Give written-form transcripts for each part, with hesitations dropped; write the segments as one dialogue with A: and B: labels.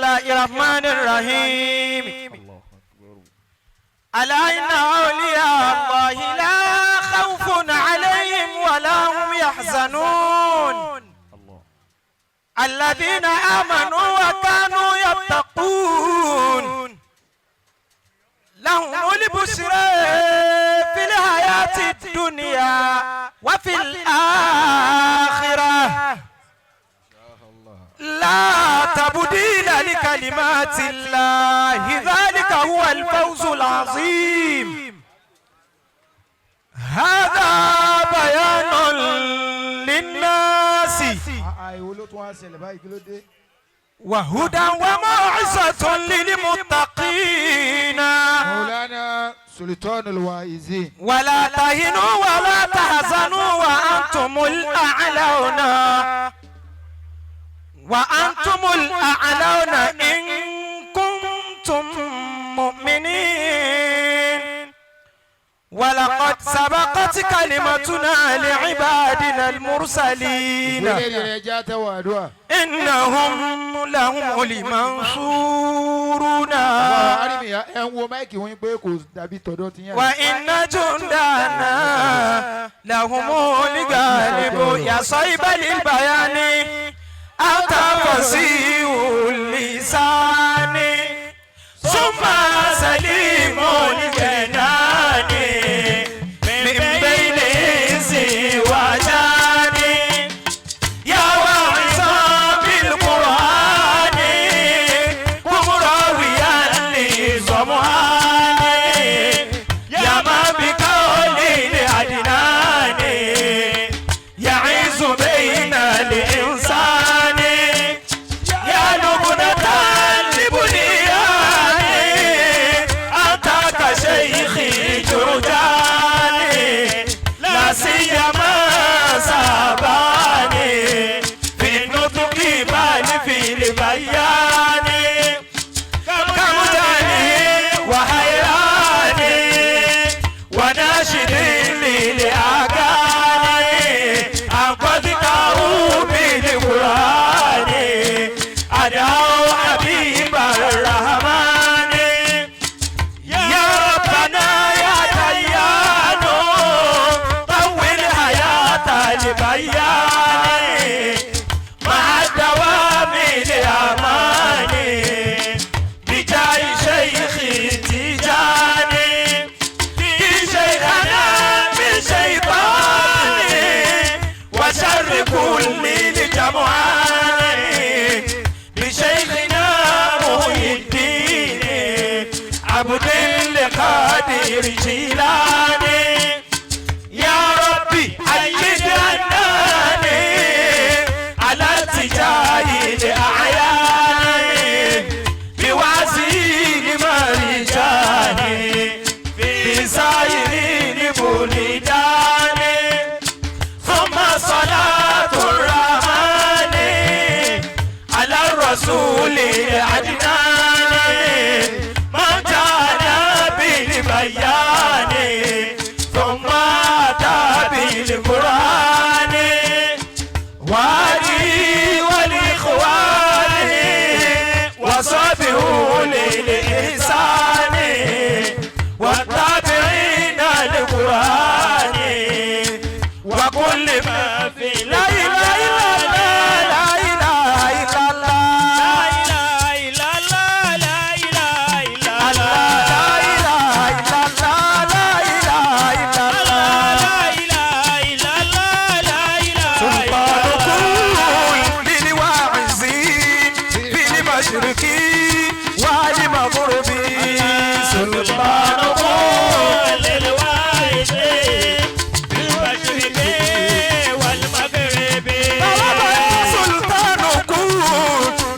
A: الله الرحمن الرحيم. ألا إن أولياء الله لا خوف عليهم ولا هم يحزنون الذين آمنوا وكانوا يتقون لهم البشرى في الحياة الدنيا وفي الآخرة لا تبديل لكلمات الله ذلك هو الفوز العظيم. هذا بيان للناس
B: Àìwò ló tún wá ṣẹlẹ̀ báyìí? Kí ló dé?
A: وهدى وموعظة للمتقين.
B: مولانا سلطان الواعظين.
A: ولا تهنوا ولا تحزنوا وأنتم الأعلون، وأنتم الأعلون إن كنتم مؤمنين. ولقد سبقت كلمتنا لعبادنا المرسلين.
B: Ìwé rẹ̀ já tẹ́wọ̀ àdúrà.
A: إنهم لهم المنصورون.
B: Àrími ẹ̀ ń wo mic wọn pé kò dàbí tọ̀dọ̀ ti yẹn.
A: وإن جندنا لهم الغالبون. يا صاحب البيان، أنت فصيح اللسان ثم سليم الجنان من بين إنس وجان. يا واعظا بالقرآن، قم راويا لظمآن. يا من بقول العدنان يعز بين الإنسان. يا لبنة لبنيان، أنت كشيخ جرجاني، لا سيما ساباني في النطق بل في البيان. كمجاني وحيراني وناشد للأغاني، أنقذته بالقرآن، أدعو حبيب الرحمن. يا ربنا يا ديان، طول حياة البيان مع الدوام الأمان بجاه شيخ تيجاني. في شيخنا من شيطان وشر كل الجمعان، بشيخنا محي الدين عبد القادر جيلاني. يا ربي أيد عناني على اتجاه الأعيان بوزير مرجاني في سائر البلدان. ثم صلاة الرحمن على الرسول العدنان من جاءنا بالبيان ثم أتى بالقرآن، وعلي والإخوان وصحبه للإحسان والتابعين القرآن وكل ما في. لا إله إلا الله، لا إله إلا الله،
C: لا إله إلا الله، لا إله إلا
A: الله، لا إله إلا الله، لا إله إلا الله،
C: لا إله إلا الله، لا إله.
A: سلطان كل للواعظين في المشرق والمغرب، سلطان كل
C: للواعظين في المشرق والمغرب.
A: سلطان كل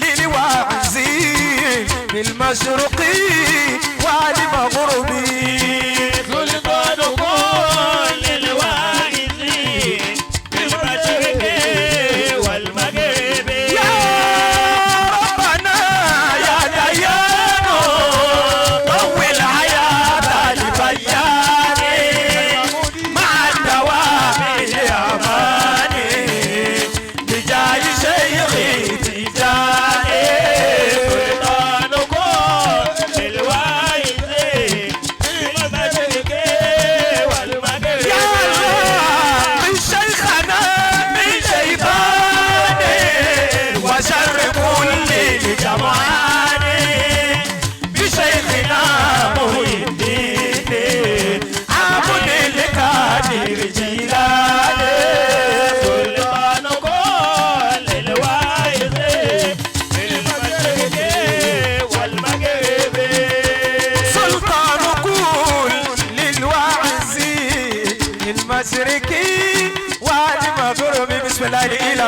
A: للواعظين في المشرق والمغرب.
C: سلطان كل الواعظين في المشرق والمغرب.
A: يا ربنا يا ديان، طول حياة البيان مع الدوام الأمان بجاه شيخ تجاني.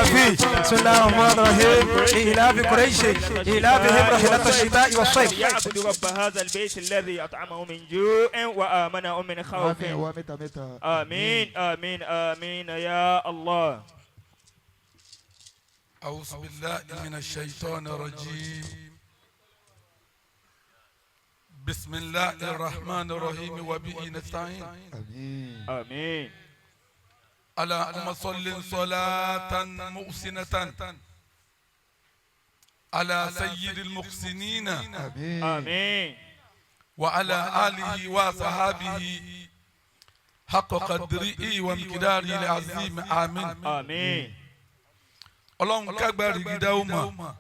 A: فيه. بسم الله الرحمن الرحيم. إيلاف قريش إيلافهم رحلة الشتاء والصيف.
C: يعبد رب هذا البيت الذي أطعمه من جوع وآمنه من خوف.
B: Àmín wa mẹ́ta mẹ́ta.
C: آمين آمين آمين يا الله.
D: أعوذ بالله من الشيطان الرجيم. بسم الله الرحمن الرحيم وبه نستعين.
B: Àmín.
C: آمين.
D: اللهم صل صلاة محسنة على سيد المحسنين
B: Àmín.
C: آمين.
D: وعلى آله وصحابه حق قدره ومقداره العظيم. آمين.
C: آمين.
D: Ọlọ́run kágbárí gidá ó mọ̀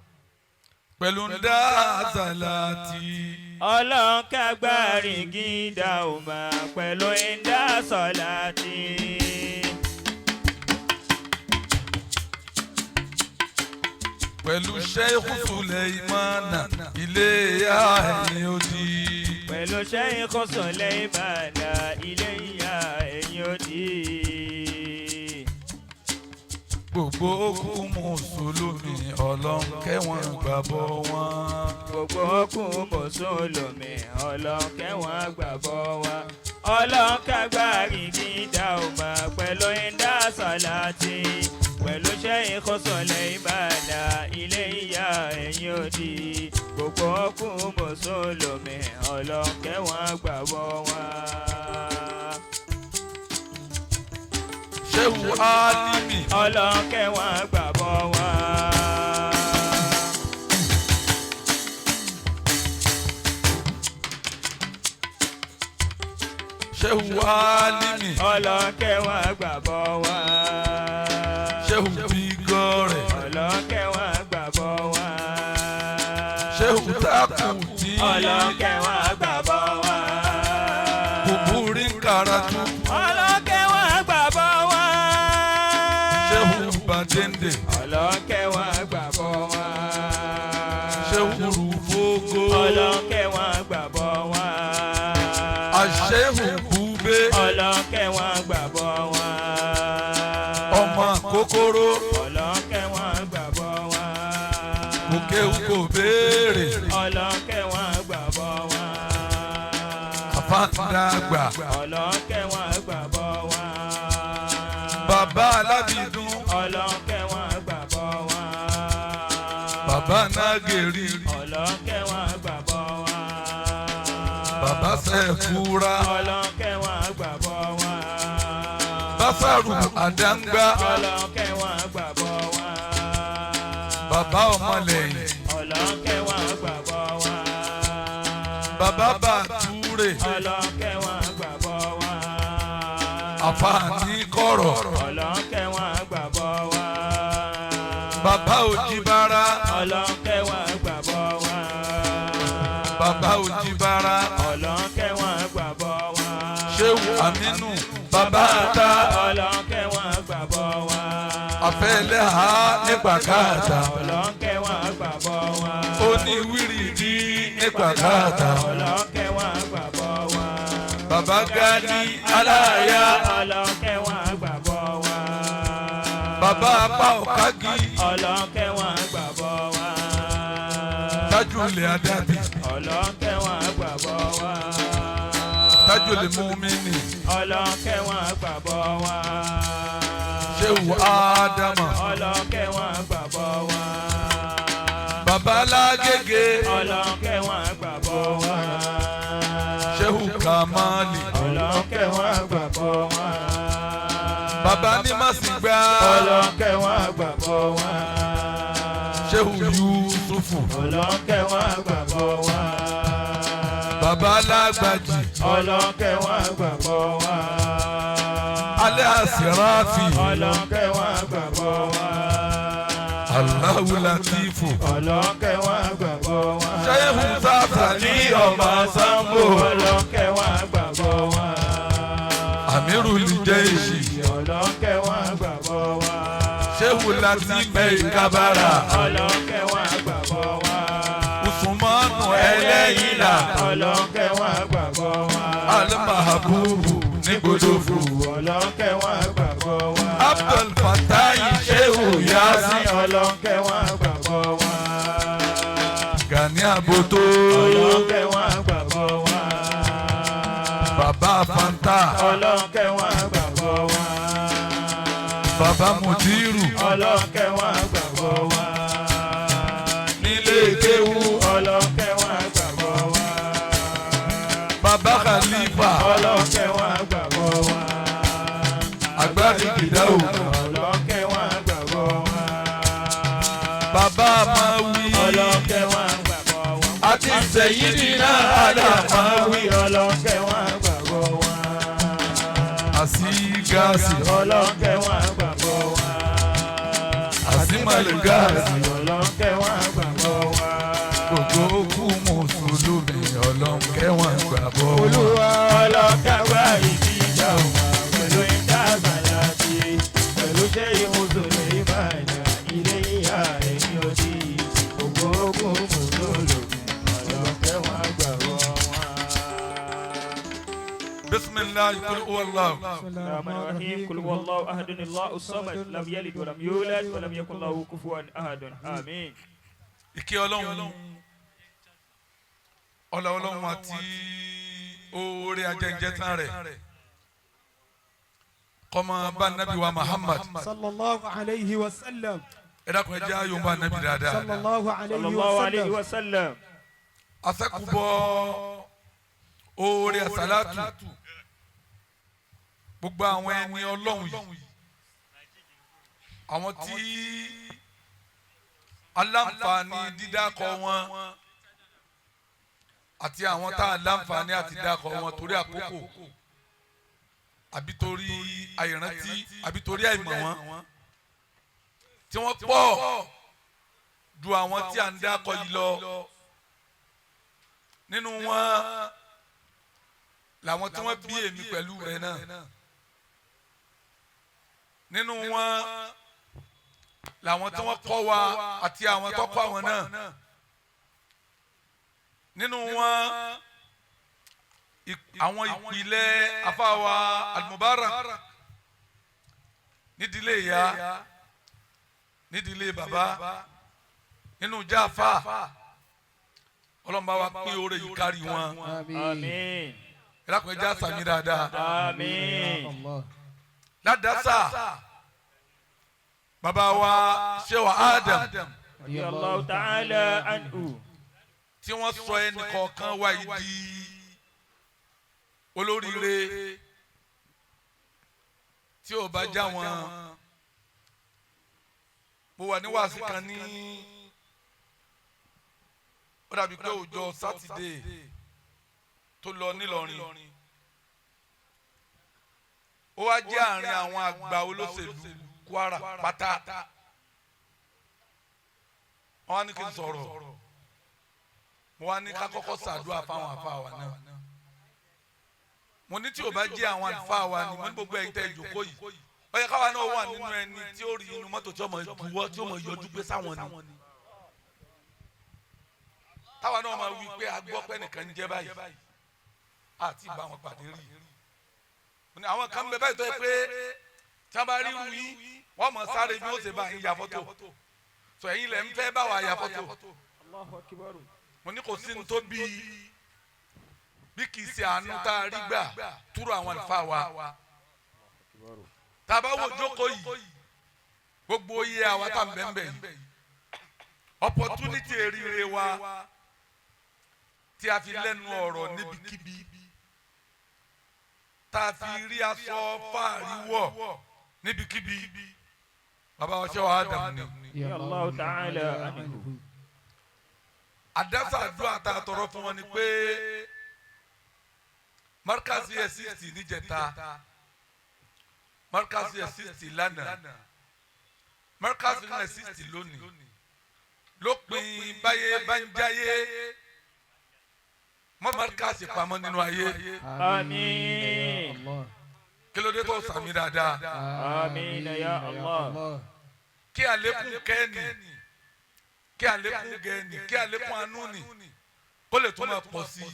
D: pẹ̀lú ń dá àzàlátì.
C: Ọlọ́run kágbárí gíga ò mà pẹ̀lú ìdá sọ̀láàtì.
D: Pẹ̀lú Sheikh Suleimana ilé ẹ̀yìn odi.
C: Pẹ̀lú Sheikh Suleimana ilé ìyá ẹ̀yìn odi.
D: Gbogbo okú mùsùlùmí Ọlọ́run kẹ́wọ̀n gbàbọ̀ wọn.
C: Gbogbo okùn mùsùlùmí Ọlọ́run kẹ́wọ̀n gbàgbọ́ wa. Ọlọ́run kágbárí gíga ò mà pẹ̀lú ìdá sọ̀láàtì. Pẹ̀lú Sheikh Suleimana ilé ìyá ẹ̀yìn odi. Gbogbo okùn mùsùlùmí Ọlọ́run kẹ́wọ̀n gbàgbọ́ wa.
D: Shehu Alimi
C: Ọlọ́run kẹ́wọ̀n gbàgbọ́ wa.
D: Shehu Alimi
C: Ọlọ́run kẹ́wọ̀n gbàgbọ́ wa.
D: Shehu Bigore
C: Ọlọ́run kẹ́wọ̀n gbàgbọ́ wa.
D: Shehu Takuti
C: Ọlọ́run kẹ́wọ̀n gbàgbọ́ wa.
D: Buburi Karatu
C: Ọlọ́run kẹ́wọ̀n gbàgbọ́ wa.
D: Shehu Badende
C: Ọlọ́run kẹ́wọ̀n gbàgbọ́ wa.
D: Shehu Rufogo
C: Ọlọ́run kẹ́wọ̀n gbàgbọ́ wa.
D: Ashehu Bube
C: Ọlọ́run kẹ́wọ̀n gbàgbọ́ wa.
D: ọmọ kòkòrò
C: Ọlọ́run kẹ́wọ̀n gbàgbọ́ wa.
D: òkè kò béèrè
C: Ọlọ́run kẹ́wọ̀n gbàgbọ́ wa.
D: àfàǹdàgbà
C: Ọlọ́run kẹ́wọ̀n gbàgbọ́ wa.
D: bàbá alábìdún
C: Ọlọ́run kẹ́wọ̀n gbàgbọ́ wa.
D: bàbá nàgèrì
C: Ọlọ́run kẹ́wọ̀n gbàgbọ́ wa.
D: bàbá sẹ̀kúra
C: Ọlọ́run kẹ́wọ̀n gbàgbọ́ wa.
D: bàṣàrù àdáńgbá
C: Ọlọ́run kẹ́wọ̀n gbàgbọ́ wa.
D: bàbá ọmọlẹ́yìn
C: Ọlọ́run kẹ́wọ̀n gbàgbọ́ wa.
D: bàbá bàtúrè
C: Ọlọ́run kẹ́wọ̀n gbàgbọ́ wa.
D: àfààní kọ̀rọ̀
C: Ọlọ́run kẹ́wọ̀n gbàgbọ́ wa.
D: bàbá òjìbára
C: Ọlọ́run kẹ́wọ̀n gbàgbọ́ wa.
D: bàbá òjìbára
C: Ọlọ́run kẹ́wọ̀n gbàgbọ́ wa.
D: Shehu Aminu bàbá ta
C: Ọlọ́run kẹ́wọ̀n gbàgbọ́ wa.
D: àfẹlẹ́hà nígbà káàtà
C: Ọlọ́run kẹ́wọ̀n gbàgbọ́ wa.
D: oníwírìdì nígbà káàtà
C: Ọlọ́run kẹ́wọ̀n gbàgbọ́ wa.
D: bàbá gani aláya
C: Ọlọ́run kẹ́wọ̀n gbàgbọ́ wa.
D: bàbá apá ọ̀kági
C: Ọlọ́run kẹ́wọ̀n gbàgbọ́ wa.
D: tájúlẹ̀ adábì
C: Ọlọ́run kẹ́wọ̀n gbàgbọ́ wa.
D: tájúlẹ̀ múmínì
C: Ọlọ́run kẹ́wọ̀n gbàgbọ́ wa.
D: Shehu Ádámà
C: Ọlọ́run kẹ́wọ̀n gbàgbọ́ wa.
D: bàbá lágége
C: Ọlọ́run kẹ́wọ̀n gbàgbọ́ wa.
D: Shehu Kamali
C: Ọlọ́run kẹ́wọ̀n gbàgbọ́ wa.
D: bàbá ní màsígbà
C: Ọlọ́run kẹ́wọ̀n gbàgbọ́ wa.
D: Shehu Yusufu
C: Ọlọ́run kẹ́wọ̀n gbàgbọ́ wa.
D: bàbá lágbàjì
C: Ọlọ́run kẹ́wọ̀n gbàgbọ́ wa.
D: alẹ́ àsìráfì
C: Ọlọ́run kẹ́wọ̀n gbàgbọ́ wa.
D: Allahu Latifu
C: Ọlọ́run kẹ́wọ̀n gbàgbọ́ wa.
D: Shehu Sàfàní ọmọ Sambo
C: Ọlọ́run kẹ́wọ̀n gbàgbọ́ wa.
D: Amirul Jaishi
C: Ọlọ́run kẹ́wọ̀n gbàgbọ́ wa.
D: Shehu Latif Kabara
C: Ọlọ́run kẹ́wọ̀n gbàgbọ́ wa.
D: Usumanu ẹlẹ́yìnlá
C: Ọlọ́run kẹ́wọ̀n gbàgbọ́ wa.
D: Alimahabubu ní gbódòfò
C: Ọlọ́run kẹ́wọ̀n gbàgbọ́ wa.
D: Abdul Fatai Shehu Yasin.
C: Ọlọ́nkẹ́ wọn gbàgbọ́ wọn.
D: Gani Aboto.
C: Ọlọ́nkẹ́ wọn gbàgbọ́ wọn.
D: Bàbá Fanta.
C: Ọlọ́nkẹ́ wọn gbàgbọ́ wọn.
D: Bàbá Mudiru.
C: Ọlọ́nkẹ́ wọn gbàgbọ́ wọn.
D: Nílé Kéwú.
C: Ọlọ́nkẹ́ wọn gbàgbọ́ wọn.
D: Bàbá Khalifa.
C: Ọlọ́nkẹ́ wọn gbàgbọ́ wọn.
D: Agbárí Gìdáwò.
C: Ọlọ́nkẹ́ wọn gbàgbọ́ wọn.
D: Bàbá Mawi.
C: Ọlọ́nkẹ́ wọn gbàgbọ́ wọn.
D: Àti Sẹ̀yìndínà Àdàmáwí.
C: Ọlọ́nkẹ́ wọn gbàgbọ́ wọn.
D: Àsí gáàsì.
C: Ọlọ́nkẹ́ wọn gbàgbọ́ wọn.
D: Àsí màlúgáàsì.
C: Ọlọ́nkẹ́ wọn gbàgbọ́ wọn.
D: Gbogbo kú Mùsùlùmí ọlọ́nkẹ́ wọn gbàgbọ́ wọn.
B: Olúwa
C: Ọlọ́nkẹ́ wá ìdíjà wọn pẹ̀lú ìdásàlátì pẹ̀lú ṣé ìmùsùlùmí ìbàdàn ilé ìyá ẹ̀yìn òdì gbogbo ogun mùsùlùmí ọlọ́nkẹ́ wọn gbàgbọ́ wọn.
D: Bisimilahi kul huwa Allah.
C: الرحمن الرحيم قل هو الله أحد الله الصمد لم يلد ولم يولد ولم يكن له كفوا أحد آمين.
D: Ìkẹ́ Ọlọ́run, ọlá Ọlọ́run àti oore ajẹ́njẹ́tàn rẹ̀ kó máa bá nabi wa Muhammad.
E: Sallallahu alayhi wa sallam.
D: Ẹ dákun, ẹ jẹ́ ayọ̀ bá nabi dáadáa.
E: Sallallahu
C: صلى
E: alayhi
C: الله عليه
E: wa sallam.
C: وسلم.
D: Asẹ́kùbọ̀ oore àsálàtù gbogbo àwọn ẹni Ọlọ́run yìí, àwọn tí aláǹfààní dídákọ wọn àti àwọn tá a láǹfààní àti dákọ wọn torí àkókò àbí torí àìrántí àbí torí àìmọ̀ wọn, tí wọ́n pọ̀ ju àwọn tí à ń dákọ yìí lọ. Nínú wọn làwọn tí wọ́n bí èmi pẹ̀lú rẹ̀ náà, nínú wọn làwọn tí wọ́n kọ́ wa àti àwọn tó kọ́ àwọn náà, nínú wọn àwọn ìpìlẹ̀ afáwa Al-Mubarak nídìílé ìyá, nídìílé bàbá, nínú jáfa. Ọlọ́run bá wa pín oore yìí kárí wọn.
C: آمين.
D: Ìlàkùn ẹja sàmì dáadáa.
C: آمين.
B: Allah.
D: Ládàásà bàbá wa Ṣéwà Adam
C: رضي الله تعالى عنه.
D: tí wọ́n sọ ẹnì kọ̀ọ̀kan wa yìí di olóríire, tí ò bá já wọn. Mo wà ní wàásù kan ní, ó dàbí pé ọjọ́ sátidé tó lọ nílọrin, ó wá jẹ́ àárín àwọn àgbà olóṣèlú Kwara pátá. Wọ́n á ní kí n sọ̀rọ̀. Mo wá ní ká kọ́kọ́ ṣàdúrà fáwọn àfáà wa náà. Mo ní tí ò bá jẹ́ àwọn àlùfáà wa ni, mo ní gbogbo ẹ̀yin tẹ́ ẹ jókòó yìí, ó yẹ káwa náà wà nínú ẹni tí ó rí inú mọ́tò tí ó mọ̀ juwọ́, tí ó mọ̀ yọjú pé sáwọn ni, táwa náà máa wí pé a gbọ́ pé nìkan ń jẹ́ báyìí àti ìbá wọn pàdé rí. Mo ní àwọn kan bẹ báyìí tó yẹ pé tí wọ́n bá rí irú yín, wọ́n mọ̀ sáré bí wọ́n ṣe bá yín ya fọ́tò. Sọ ẹ̀yin lẹ̀ ń fẹ́ bá wa ya fọ́tò.
C: الله أكبر.
D: Mo ní kò sí ní tó bí bí kì í ṣe àánú tá a rí gbà túrò àwọn àlùfáà wa. Tá a bá wo jókòó yìí, gbogbo iye àwa tá à ń bẹ́ẹ̀ bẹ́ẹ̀ yìí, opportunity eré wa tí a fi lẹ́nu ọ̀rọ̀ níbikíbi, tá a fi rí aṣọ fáàrí wọ̀ níbikíbi, bàbá wa ṣe wàá dàmú ni.
C: رضي الله تعالى عنه.
D: Àdásà àdúrà tá a tọrọ fún wọn ni pé Markaz yẹ 60 níjẹta, Markaz yẹ 60 lánàá, Markaz yẹ 60 lónìí. Lópin báyé bá ń jáyé mọ́ Markaz pamọ́ nínú ayé.
C: آمين.
B: Allah.
D: Kí ló dé tó sàmì dáadáa?
C: آمين يا الله.
D: Kí àlékún kẹ́ẹ̀nì, kí àlékún gẹ̀ẹ́nì, kí àlékún anúnì kó lè tún máa pọ̀ sí i.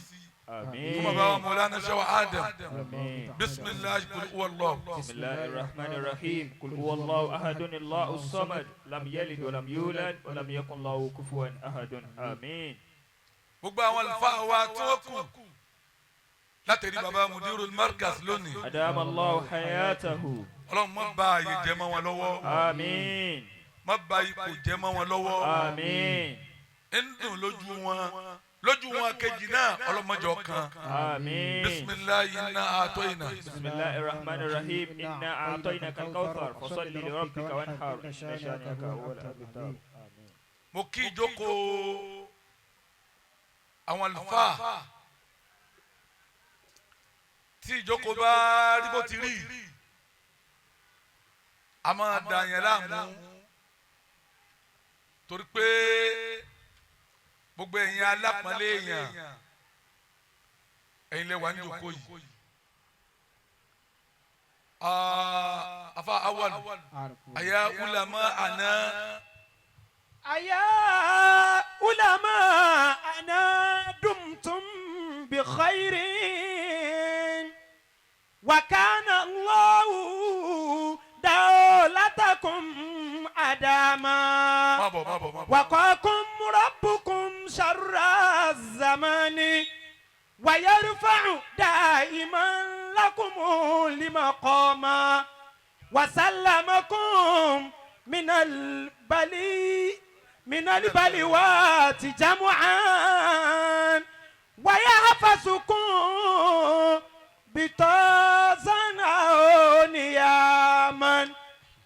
C: آمين.
D: Fún bàbá wa Mawlana Sheikh Adam.
C: آمين.
D: Bisimilahi kul huwa Allah.
C: بسم الله الرحمن الرحيم. قل هو الله أحد، الله الصمد، لم يلد ولم يولد ولم يكن له كفوا أحد. آمين.
D: Gbogbo àwọn àlùfáà wa tí wọ́n kù látẹ̀rí bàbá Mudirul Markaz lónìí.
C: أدام الله حياته.
D: Ọlọ́run má bà ààyè jẹ́ mọ́ wọn lọ́wọ́.
C: آمين.
D: Má bà ipò jẹ́ mọ́ wọn lọ́wọ́.
C: آمين.
D: Ń dùn lójú wọn lójú wọn kejì náà ọlọ́mọjọ kan.
C: آمين.
D: Bisimilahi inna atoyina.
C: بسم الله الرحمن الرحيم. إنا أعطيناك الكوثر، فصل لربك وانحر، إن شانئك هو الأبتر. آمين.
D: Mo kí ìjókòó àwọn àlùfáà tí ìjókòó bá rí bó ti rí a máa dà yẹn láàmú torí pé gbogbo ẹ̀yin alápọ̀nlé èèyàn ẹ̀yin lè wà ní ìjókòó yìí. Ah, afa awal aya ulama ana.
E: أيا علماء أنا دمتم بخير، وكان الله دولتكم أداما.
D: Má bọ̀, má bọ̀, má bọ̀.
E: وقاكم ربكم شر الزمان، ويرفع دائما لكم لمقاما، وسلمكم من البلوات جمعا، ويحفظكم بطازا نياما،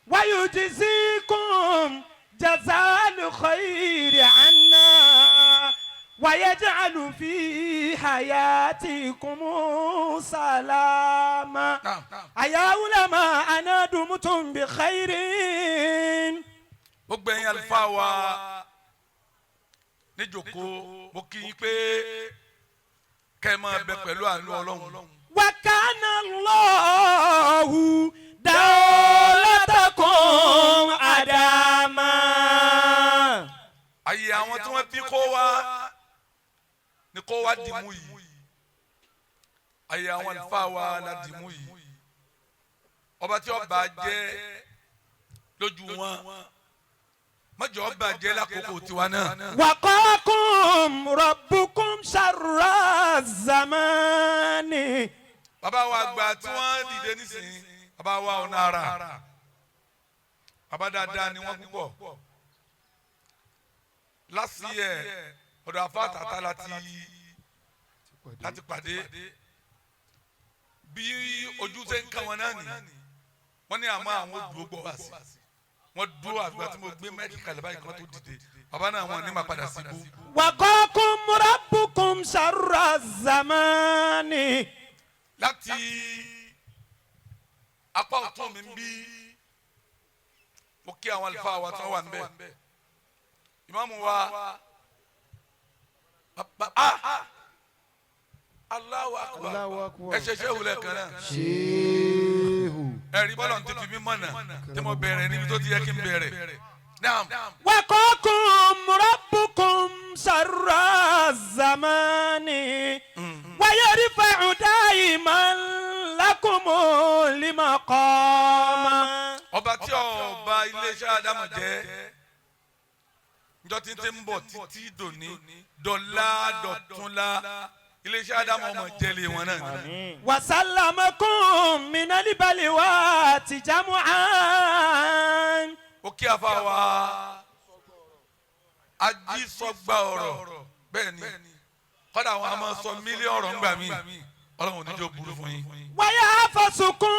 E: ويجزيكم جزاء الخير عنا، ويجعل في حياتكم سلاما.
D: Naam.
E: أيا علماء أنا دمتم بخير.
D: Gbogbo ẹ̀yin àlùfáà wa níjòkó, mo kí yín pé kẹ́ ẹ máa bẹ pẹ̀lú àánú Ọlọ́run.
E: وكان الله دولتكم أداما.
D: Àyè àwọn tí wọ́n bí kó wá ni kó wá dìmú yìí, àyè àwọn àlùfáà wa la dìmú yìí. Ọba tí ọba jẹ́ lójú wọn mọ́jọ́ ọba jẹ́ lákòókò tiwa náà.
E: وقاكم ربكم شر الزمان.
D: Bàbá wa àgbà tí wọ́n dìde nísìnyí, bàbá wa ọ̀nà ara, bàbá dáadáa ni wọ́n púpọ̀. Last year, ọ̀dọ̀ àfa tàtà láti pàdé. Bí ojú ṣe ń kàn wọ́n náà nì wọ́n ní àmọ́ àwọn dúró gbọ́ wá sí wọ́n dúró àgbà tí mo gbé mic kalẹ̀ báyìí kan tó dìde, bàbá náà wọn ní máa padà síbú.
E: وقاكم ربكم شر الزمان.
D: Láti apá ọ̀tún mi ń bí, mo kí àwọn àlùfáà wa tí wọ́n wà níbẹ̀, ìmáàmù wa bàbá, ah, Allahu akbar.
B: Allahu akbar.
D: Ẹ ṣe ṣe wulẹ̀ kan náà.
B: Ṣéhù.
D: Ẹ̀rí bọ́lá ti fi mí mọ̀nà tí mo bẹ̀rẹ̀ níbi tó ti yẹ kí n bẹ̀rẹ̀. Naam.
E: وقاكم ربكم شر الزمان، ويرفع دائما لكم لمقام.
D: Ọba tí ọba iléeṣẹ́ Ádámù jẹ́ njọ́ tí ń ti ń bọ̀ títí dòní dọ̀là dọ̀túnla, iléeṣẹ́ Ádámù ọmọ jẹ́lé wọn náà ni.
C: آمين.
E: وسلمكم من البلوات جمعا.
D: Ó kí afa wa ajísọgbà ọ̀rọ̀ bẹ́ẹ̀ ni kọ́dà àwọn a máa sọ mílíọ̀nù ọ̀rọ̀ ńgbà míì. Ọlọ́run ò ní jẹ́ ó burú fún yín.
E: ويحفظكم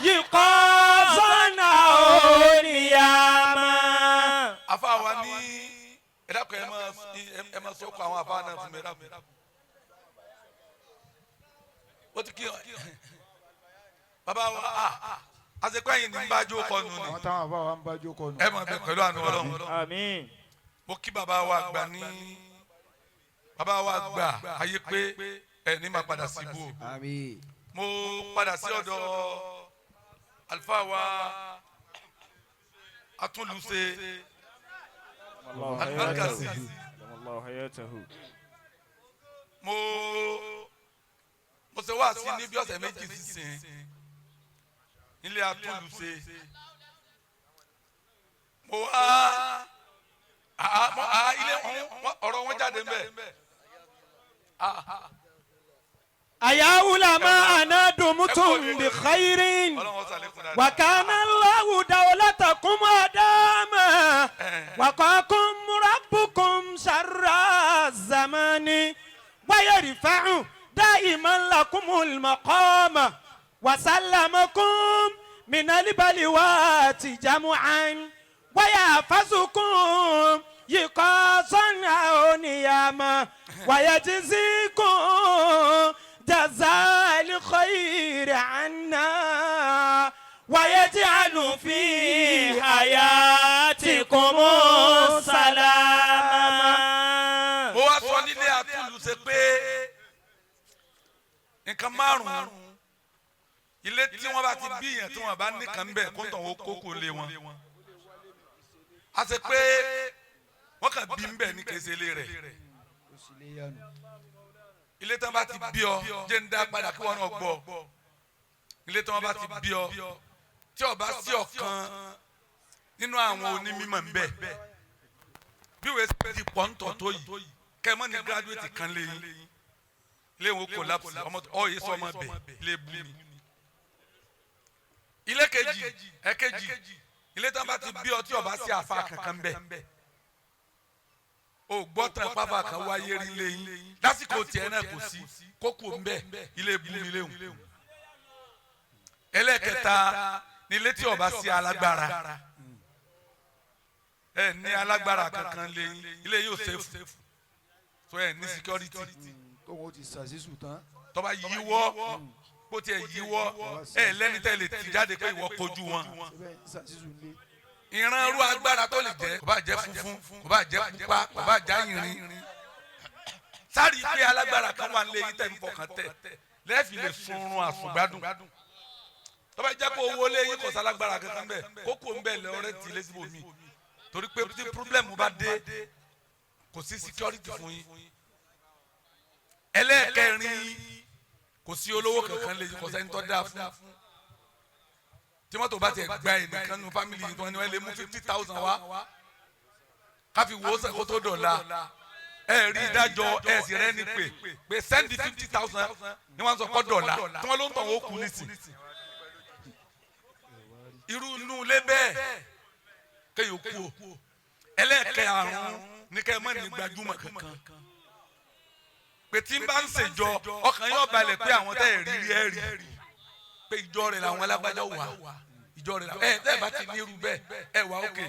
E: يقظا ونياما.
D: Afa wa ní ẹ dákun, ẹ máa sọ kọ àwọn afa náà fún mi, ẹ dákun. Ó ti kí bàbá wa a àṣekọ ẹ̀yìn ní bá jó kọ nù ni.
B: Àwọn táwọn àbá wa ń bá jókòó nù.
D: Ẹ máa bẹ pẹ̀lú àánú Ọlọ́run.
C: آمين.
D: Mo kí bàbá wa àgbà ní bàbá wa àgbà ayé pé ẹ ní máa padà síbú o.
B: Àmín.
D: Mo padà sí ọ̀dọ̀ àlùfáà wa atúnlùṣe
C: الله
D: Al-Markazi.
C: حياته. أدام الله حياته.
D: Mo ṣe wá sí ní bí ọ̀sẹ̀ 2 sísìn nílé atúlùṣe. Mo wá ilé ọ̀rọ̀ wọn jáde ńbẹ̀.
E: أيا علماء أنا دمتم بخير.
D: Ọlọ́run ṣàlékún dáadáa.
E: وكان الله دولتكم أداما وقاكم ربكم شر الزمان ويرفع دائما لكم المقام وسلمكم من البلوات جمعا ويحفظكم يقاصا أو نياما ويجزيكم جزاء الخير عنا ويجعل في حياتكم سلاما.
D: Mo wá sọ nílé àtúnlùṣe pé nǹkan márùn-ún, ilé tí wọ́n bá ti bí yẹn, tí wọ́n bá nìkan bẹ̀, kó tàn wọ́n kókó lé wọn. A ṣe pé wọ́n kàn bí ń bẹ̀ ní kèsè ilé rẹ̀. Ilé tí wọ́n bá ti bí ọ, jẹ́ ń dá padà kí wọ́n náà gbọ́. Ilé tí wọ́n bá ti bí ọ, tí ó bá sí ọ̀kan nínú àwọn onímọ̀ ń bẹ̀, bí wọ́n ti pọ̀ ń tọ̀ tó yìí, kẹ́ ẹ mọ́ ní graduate kan lé yín, ilé wọn collapse. Ọmọ ọ yìí sọ ọmọ bẹ̀ ilé bu ni. Ilé kejì, ẹ̀kejì, ilé tí wọ́n bá ti bí ọ, tí ó bá sí àfa kankan bẹ̀, o gbọ́ tán pápá kan wáyé rí lé yín lásìkò tiẹ̀ náà, kò sí kókò ń bẹ̀, ilé bu ni léwu. Ẹlẹ́kẹta ní ilé tí ó bá sí alágbára. Ẹ ní alágbára kankan lé yín, ilé yóò safe, so ẹ ní security.
B: Tóun ó ti ṣàṣìṣù tán.
D: Tó bá yíwọ́, bó tiẹ̀ yíwọ́, ẹ lẹ́ni tẹ́ lè tì jáde pé ìwọ kojú wọn.
B: Síbẹ̀ ṣàṣìṣù lé.
D: Ìran irú agbára tó lè jẹ́, kò bá jẹ́ funfun, kò bá jẹ́ pupa, kò bá jẹ́ àyìnrín, sáré pé alágbára kan wà nílé yín tẹ̀ ń fọkàn tẹ̀ lẹ́ẹ̀fì lè sunrun àsùngbádùn. Tó bá jẹ́ kó owó lé yín, kò sálágbára kankan bẹ́ẹ̀, kókó ń bẹ̀ lọ́rẹ́ tì lẹ́sìbò mi, torí pé tí problem bá dé, kò sí security fún yín. Ẹlẹ́ẹ̀kẹrin, kò sí olówó kankan lé yín, kò sẹ́ni tó dáa fún. Tí mọ́tò bá tiẹ̀ gba ẹnìkan nu family yìí, tí wọ́n ní wọ́n lè mú 50,000 wá káfi wò ó sàn kó tó dọ̀la, ẹ rí ìdájọ́, ẹ sì rẹ́ ni pé pé send 50,000 ni wọ́n sọ kọ́ dọ̀la, tí wọ́n ló ń tàn ó kú nísìn. Irú inú ilé bẹ́ẹ̀, kéèyàn kú o. Ẹlẹ́ẹ̀kẹ́ àrùn ní kẹ́ ẹ má ní gbajúmọ̀ kankan, pé tí n bá ń ṣèjọ, ọkàn yóò balẹ̀ pé àwọn tẹ́ ẹ̀ rí rí ẹ̀ rí pé ìjọ rẹ̀ làwọn alágbájá wà, ìjọ rẹ̀ làwọn ẹ̀ tẹ́ ẹ̀ bá ti ní irú bẹ́ẹ̀, ẹ̀ wà ókè.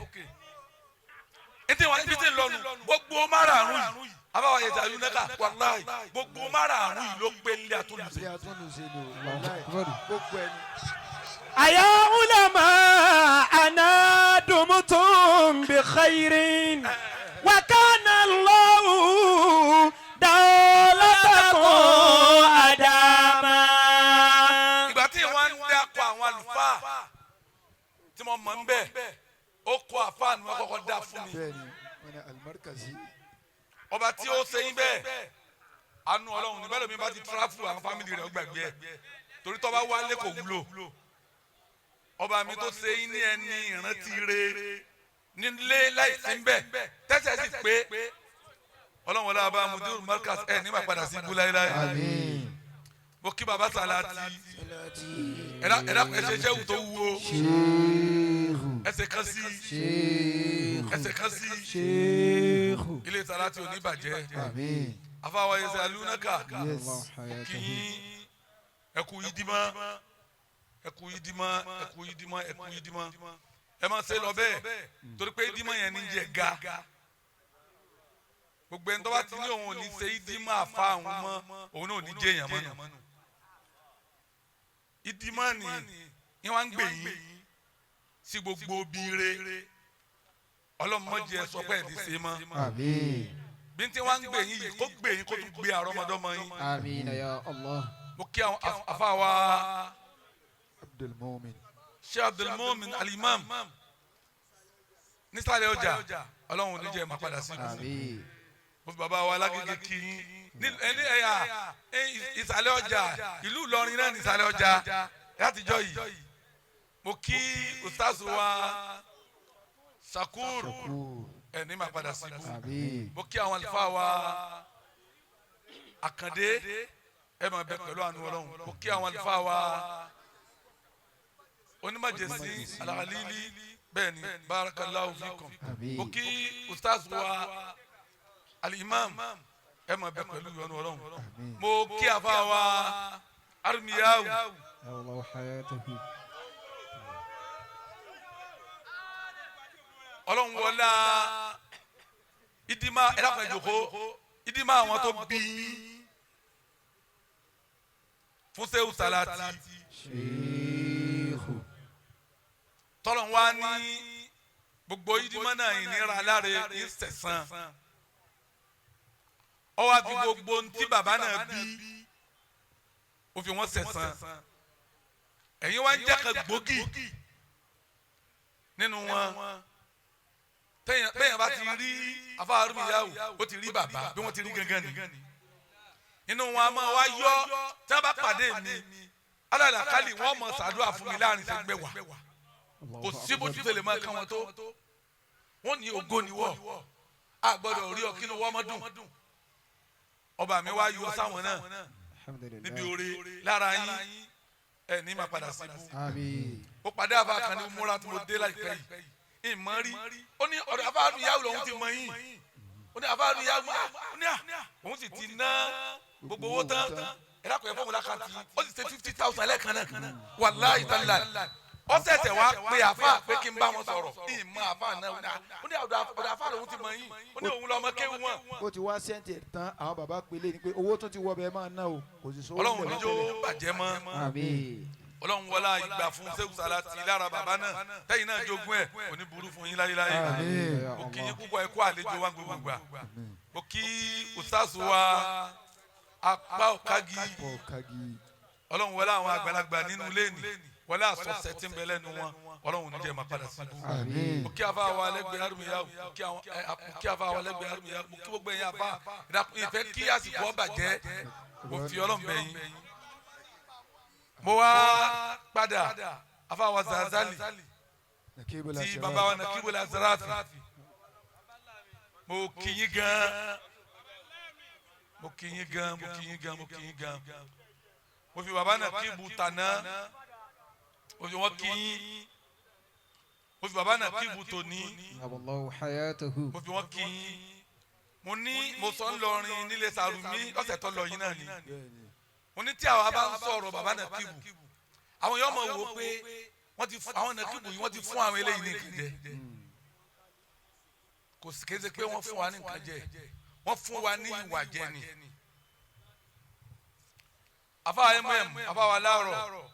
D: Ètò ìwà níbi tí ń lọnu gbogbo márààrún yìí, abáwa yẹn tàbí nẹ́ka, wàláì, gbogbo márààrún yìí ló pé nílé àtúnlùsẹ̀.
B: Ilé atúnlùṣe ni o, wàláì, gbogbo ẹni.
E: أيا علماء أنا دمتم بخير وكان الله دولتكم أداما.
D: Ìgbà tí wọ́n ń dákọ̀ àwọn àlùfáà tí mo mọ̀ ń bẹ̀, ó kọ àfáà ni wọ́n kọ́kọ́ dá fún mi.
B: Bẹ́ẹ̀ni, wọ́n ní alimarikazi.
D: Ọba tí ó ṣe yín bẹ́ẹ̀, àánú Ọlọ́run ní bẹ́ẹ̀ lómi bá ti travel, àwọn family rẹ̀ ó gbàgbé ẹ̀, torí tó bá wálé kò wúlò. Ọba mi tó ṣe yín ní ẹni ìrántí re nílé láì sí ń bẹ̀ tẹ́sẹ̀ sì pé, Ọlọ́run wọlé abá mudiru markaz, ẹ̀ ní ma padà sí ibú láéláé.
B: Àmín.
D: Mo kí baba Salati. Ẹ̀dá ẹ̀dá, ẹ̀ṣẹ̀ ṣẹ́wù tó wúwo.
B: Ṣéhù.
D: Ẹsẹ̀ kan sí.
B: Ṣéhù.
D: Ẹsẹ̀ kan sí.
B: Ṣéhù.
D: Ilé Salati ò ní bàjẹ́.
B: Àmín.
D: Afáwa ẹsẹ̀ alúnákà.
B: Yes.
D: Kí ẹkú yídímọ́, ẹkú yídímọ́, ẹkú yídímọ́, ẹkú yídímọ́. Ẹ máa ṣe lọ bẹ́ẹ̀, torí pé yídímọ́ yẹn ní jẹ ga. Gbogbo ẹni tó bá ti ní òun ò ní ṣe yídímọ́ àfa àwọn mọ́, òun náà ò ní jẹ́ èèyàn mọ́nu. Yídímọ́ ni wọ́n ń gbè yín sí gbogbo bíire. Ọlọ́mọdé ẹ sọ pé ẹ̀ ní ṣe mọ́.
B: Àmín.
D: Bí n tí wọ́n ń gbè yín yìí, kó gbè yín, kó tún gbé àrọ́mọdọ́mọ yín.
F: آمين يا الله.
D: Mo kí àwọn afa wa.
B: Abdulmumin.
D: Sheikh Abdulmumin Alimam nísàlẹ̀ ọjà, Ọlọ́run ò ní jẹ́ máa padà sí ibú.
F: آمين.
D: Mo fi bàbá wa alágége kí yín. Ní ẹni ẹ̀yà ìsàlẹ̀ ọjà, ìlú Ìlọrin náà ní ìsàlẹ̀ ọjà látijọ́ yìí. Mo kí ustaz wa Shakur, ẹni máa padà síbú.
B: Àmín.
D: Mo kí àwọn àlùfáà wa Àkàndé, ẹ máa bẹ pẹ̀lú àánú Ọlọ́run. Mo kí àwọn àlùfáà wa onímọ̀jẹ̀sí Alahalili, bẹ́ẹ̀ ni, barakallahu fikum.
B: Àmín.
D: Mo kí ustaz wa Alimam, ẹ máa bẹ pẹ̀lú ìyọ́nú Ọlọ́run. Mo kí àfa wa Armiyahu.
E: الله حياته.
D: Ọlọ́run wọlá ìdìmá ẹ̀dàkùn ẹ̀jọ̀kọ́ ìdìmá àwọn tó bí fún Sehu Salati.
B: Sheikh.
D: Tọ́lọ̀ wá ní gbogbo ìdìmá náà ìnira láre ìsẹ̀sán, ọwọ́ àfi gbogbo ntí bàbá náà bí ó fi wọ́n sẹ̀sán. Ẹ̀yin wá ń jẹ́ kan gbòógì nínú wọn. Tẹ́yìn bá ti rí afárúmìyáwó, ó ti rí bàbá bí wọ́n ti rí gangan ni. Inú wọn a máa wá yọ tí wọ́n bá pàdé mi alálàkálì, wọ́n mọ̀ sàdúrà fún mi láàrin sẹ́gbẹ́ wà. Kò sí bó ti tẹ̀lé máa kán wọn tó, wọ́n ní ògo ni wọ́ a gbọ́dọ̀ rí ọ kínú wọ́n mọ́ dùn. Ọba mi wá yọ sáwọn náà
E: الحمد لله.
D: níbi oore lára yín, ẹ ní máa padà síbú.
B: Àmín.
D: Ó pàdé àfa kan ní múra tí mo dé láìpẹ́ yìí, ìmọ̀ rí. Ó ní ọ̀dọ̀ afáàlú yàwó lòun ti mọ̀ yín. Ó ní afáàlú yàwó, ó ní à òun sì ti ná gbogbo owó tán, ẹ dákun ẹ fóun lákàtì. Ó sì ṣe 50,000 lẹ́ẹ̀kan náà, wàláhì tálà. Ó ṣẹ̀ṣẹ̀ wá pé àfa pé kí n bá wọn sọ̀rọ̀. Ìmọ̀ àfa náà, ó ní ọ̀dọ̀ àfa lòun ti mọ̀ yín. Ó ní òun lọ́mọ kéwù wọn.
B: Ó ti wá sẹ́ǹtì ẹ̀ tán, àwọn bàbá pélé ni pé owó tún ti wọ bẹ́ẹ̀ máa ná o, kò sì sówó
D: Ọlọ́run
B: nílẹ̀
D: níjó
B: tẹ́lẹ̀.
D: bàjẹ́ mọ́.
E: آمين.
D: Ọlọ́run wọlá ìgbà fún Sehu Salati lára bàbá náà tẹ́yìn náà jogún ẹ̀, kò ní burú fún yín láyéláyé.
B: Àmín.
E: يا
D: Mo kí yín
E: الله.
D: púpọ̀, ẹ kú àlejò wa gbogbo gbà. Mo kí ustaz wa apá ọ̀kági.
B: Ọ̀kagì.
D: Ọlọ́run wọlé àwọn àgbàlagbà nínú lẹ́nì, wọlé àsọsẹ tí ń bẹ lẹ́nu wọn, Ọlọ́run níjẹ́ máa padà síbú.
B: Àmín.
D: Mo kí afa wa lẹ́gbẹ̀ẹ́ arúgbìyà, mo kí afa wa lẹ́gbẹ̀ẹ́ arúgbìyà, mo kí gbogbo ẹ̀yin afa. Ìfẹ́ kí àsìkò ọba jẹ́, mo fi Ọlọ́run bẹ̀ yín. Mo wá padà afa wa Zazali
B: Nakibul
D: ti
B: Ashraf.
D: baba wa Nakibul Asrafi, mo kí yín gan, mo kí yín gan, mo kí yín gan, mo kí yín gan. Mo fi baba Nakibu tàná, mo fi wọn kí yín. Mo fi baba Nakibu tòní,
E: الله حياته.
D: mo fi wọn kí yín. Mo ní mo sọ ńlọrin nílé Sàrùmí lọ́sẹ̀ tó lọ yín náà ni. Mo ní tí àwa bá ń sọ̀rọ̀ baba Nakibu, àwọn yóò mọ̀ wò pé wọ́n ti fún àwọn Nakibu yìí, wọ́n ti fún àwọn eléyìí ní nǹkan jẹ. Kò sí kése pé wọ́n fún wa ní nǹkan jẹ, wọ́n fún wa ní ìwà jẹ ni. Afa afa wa láàárọ̀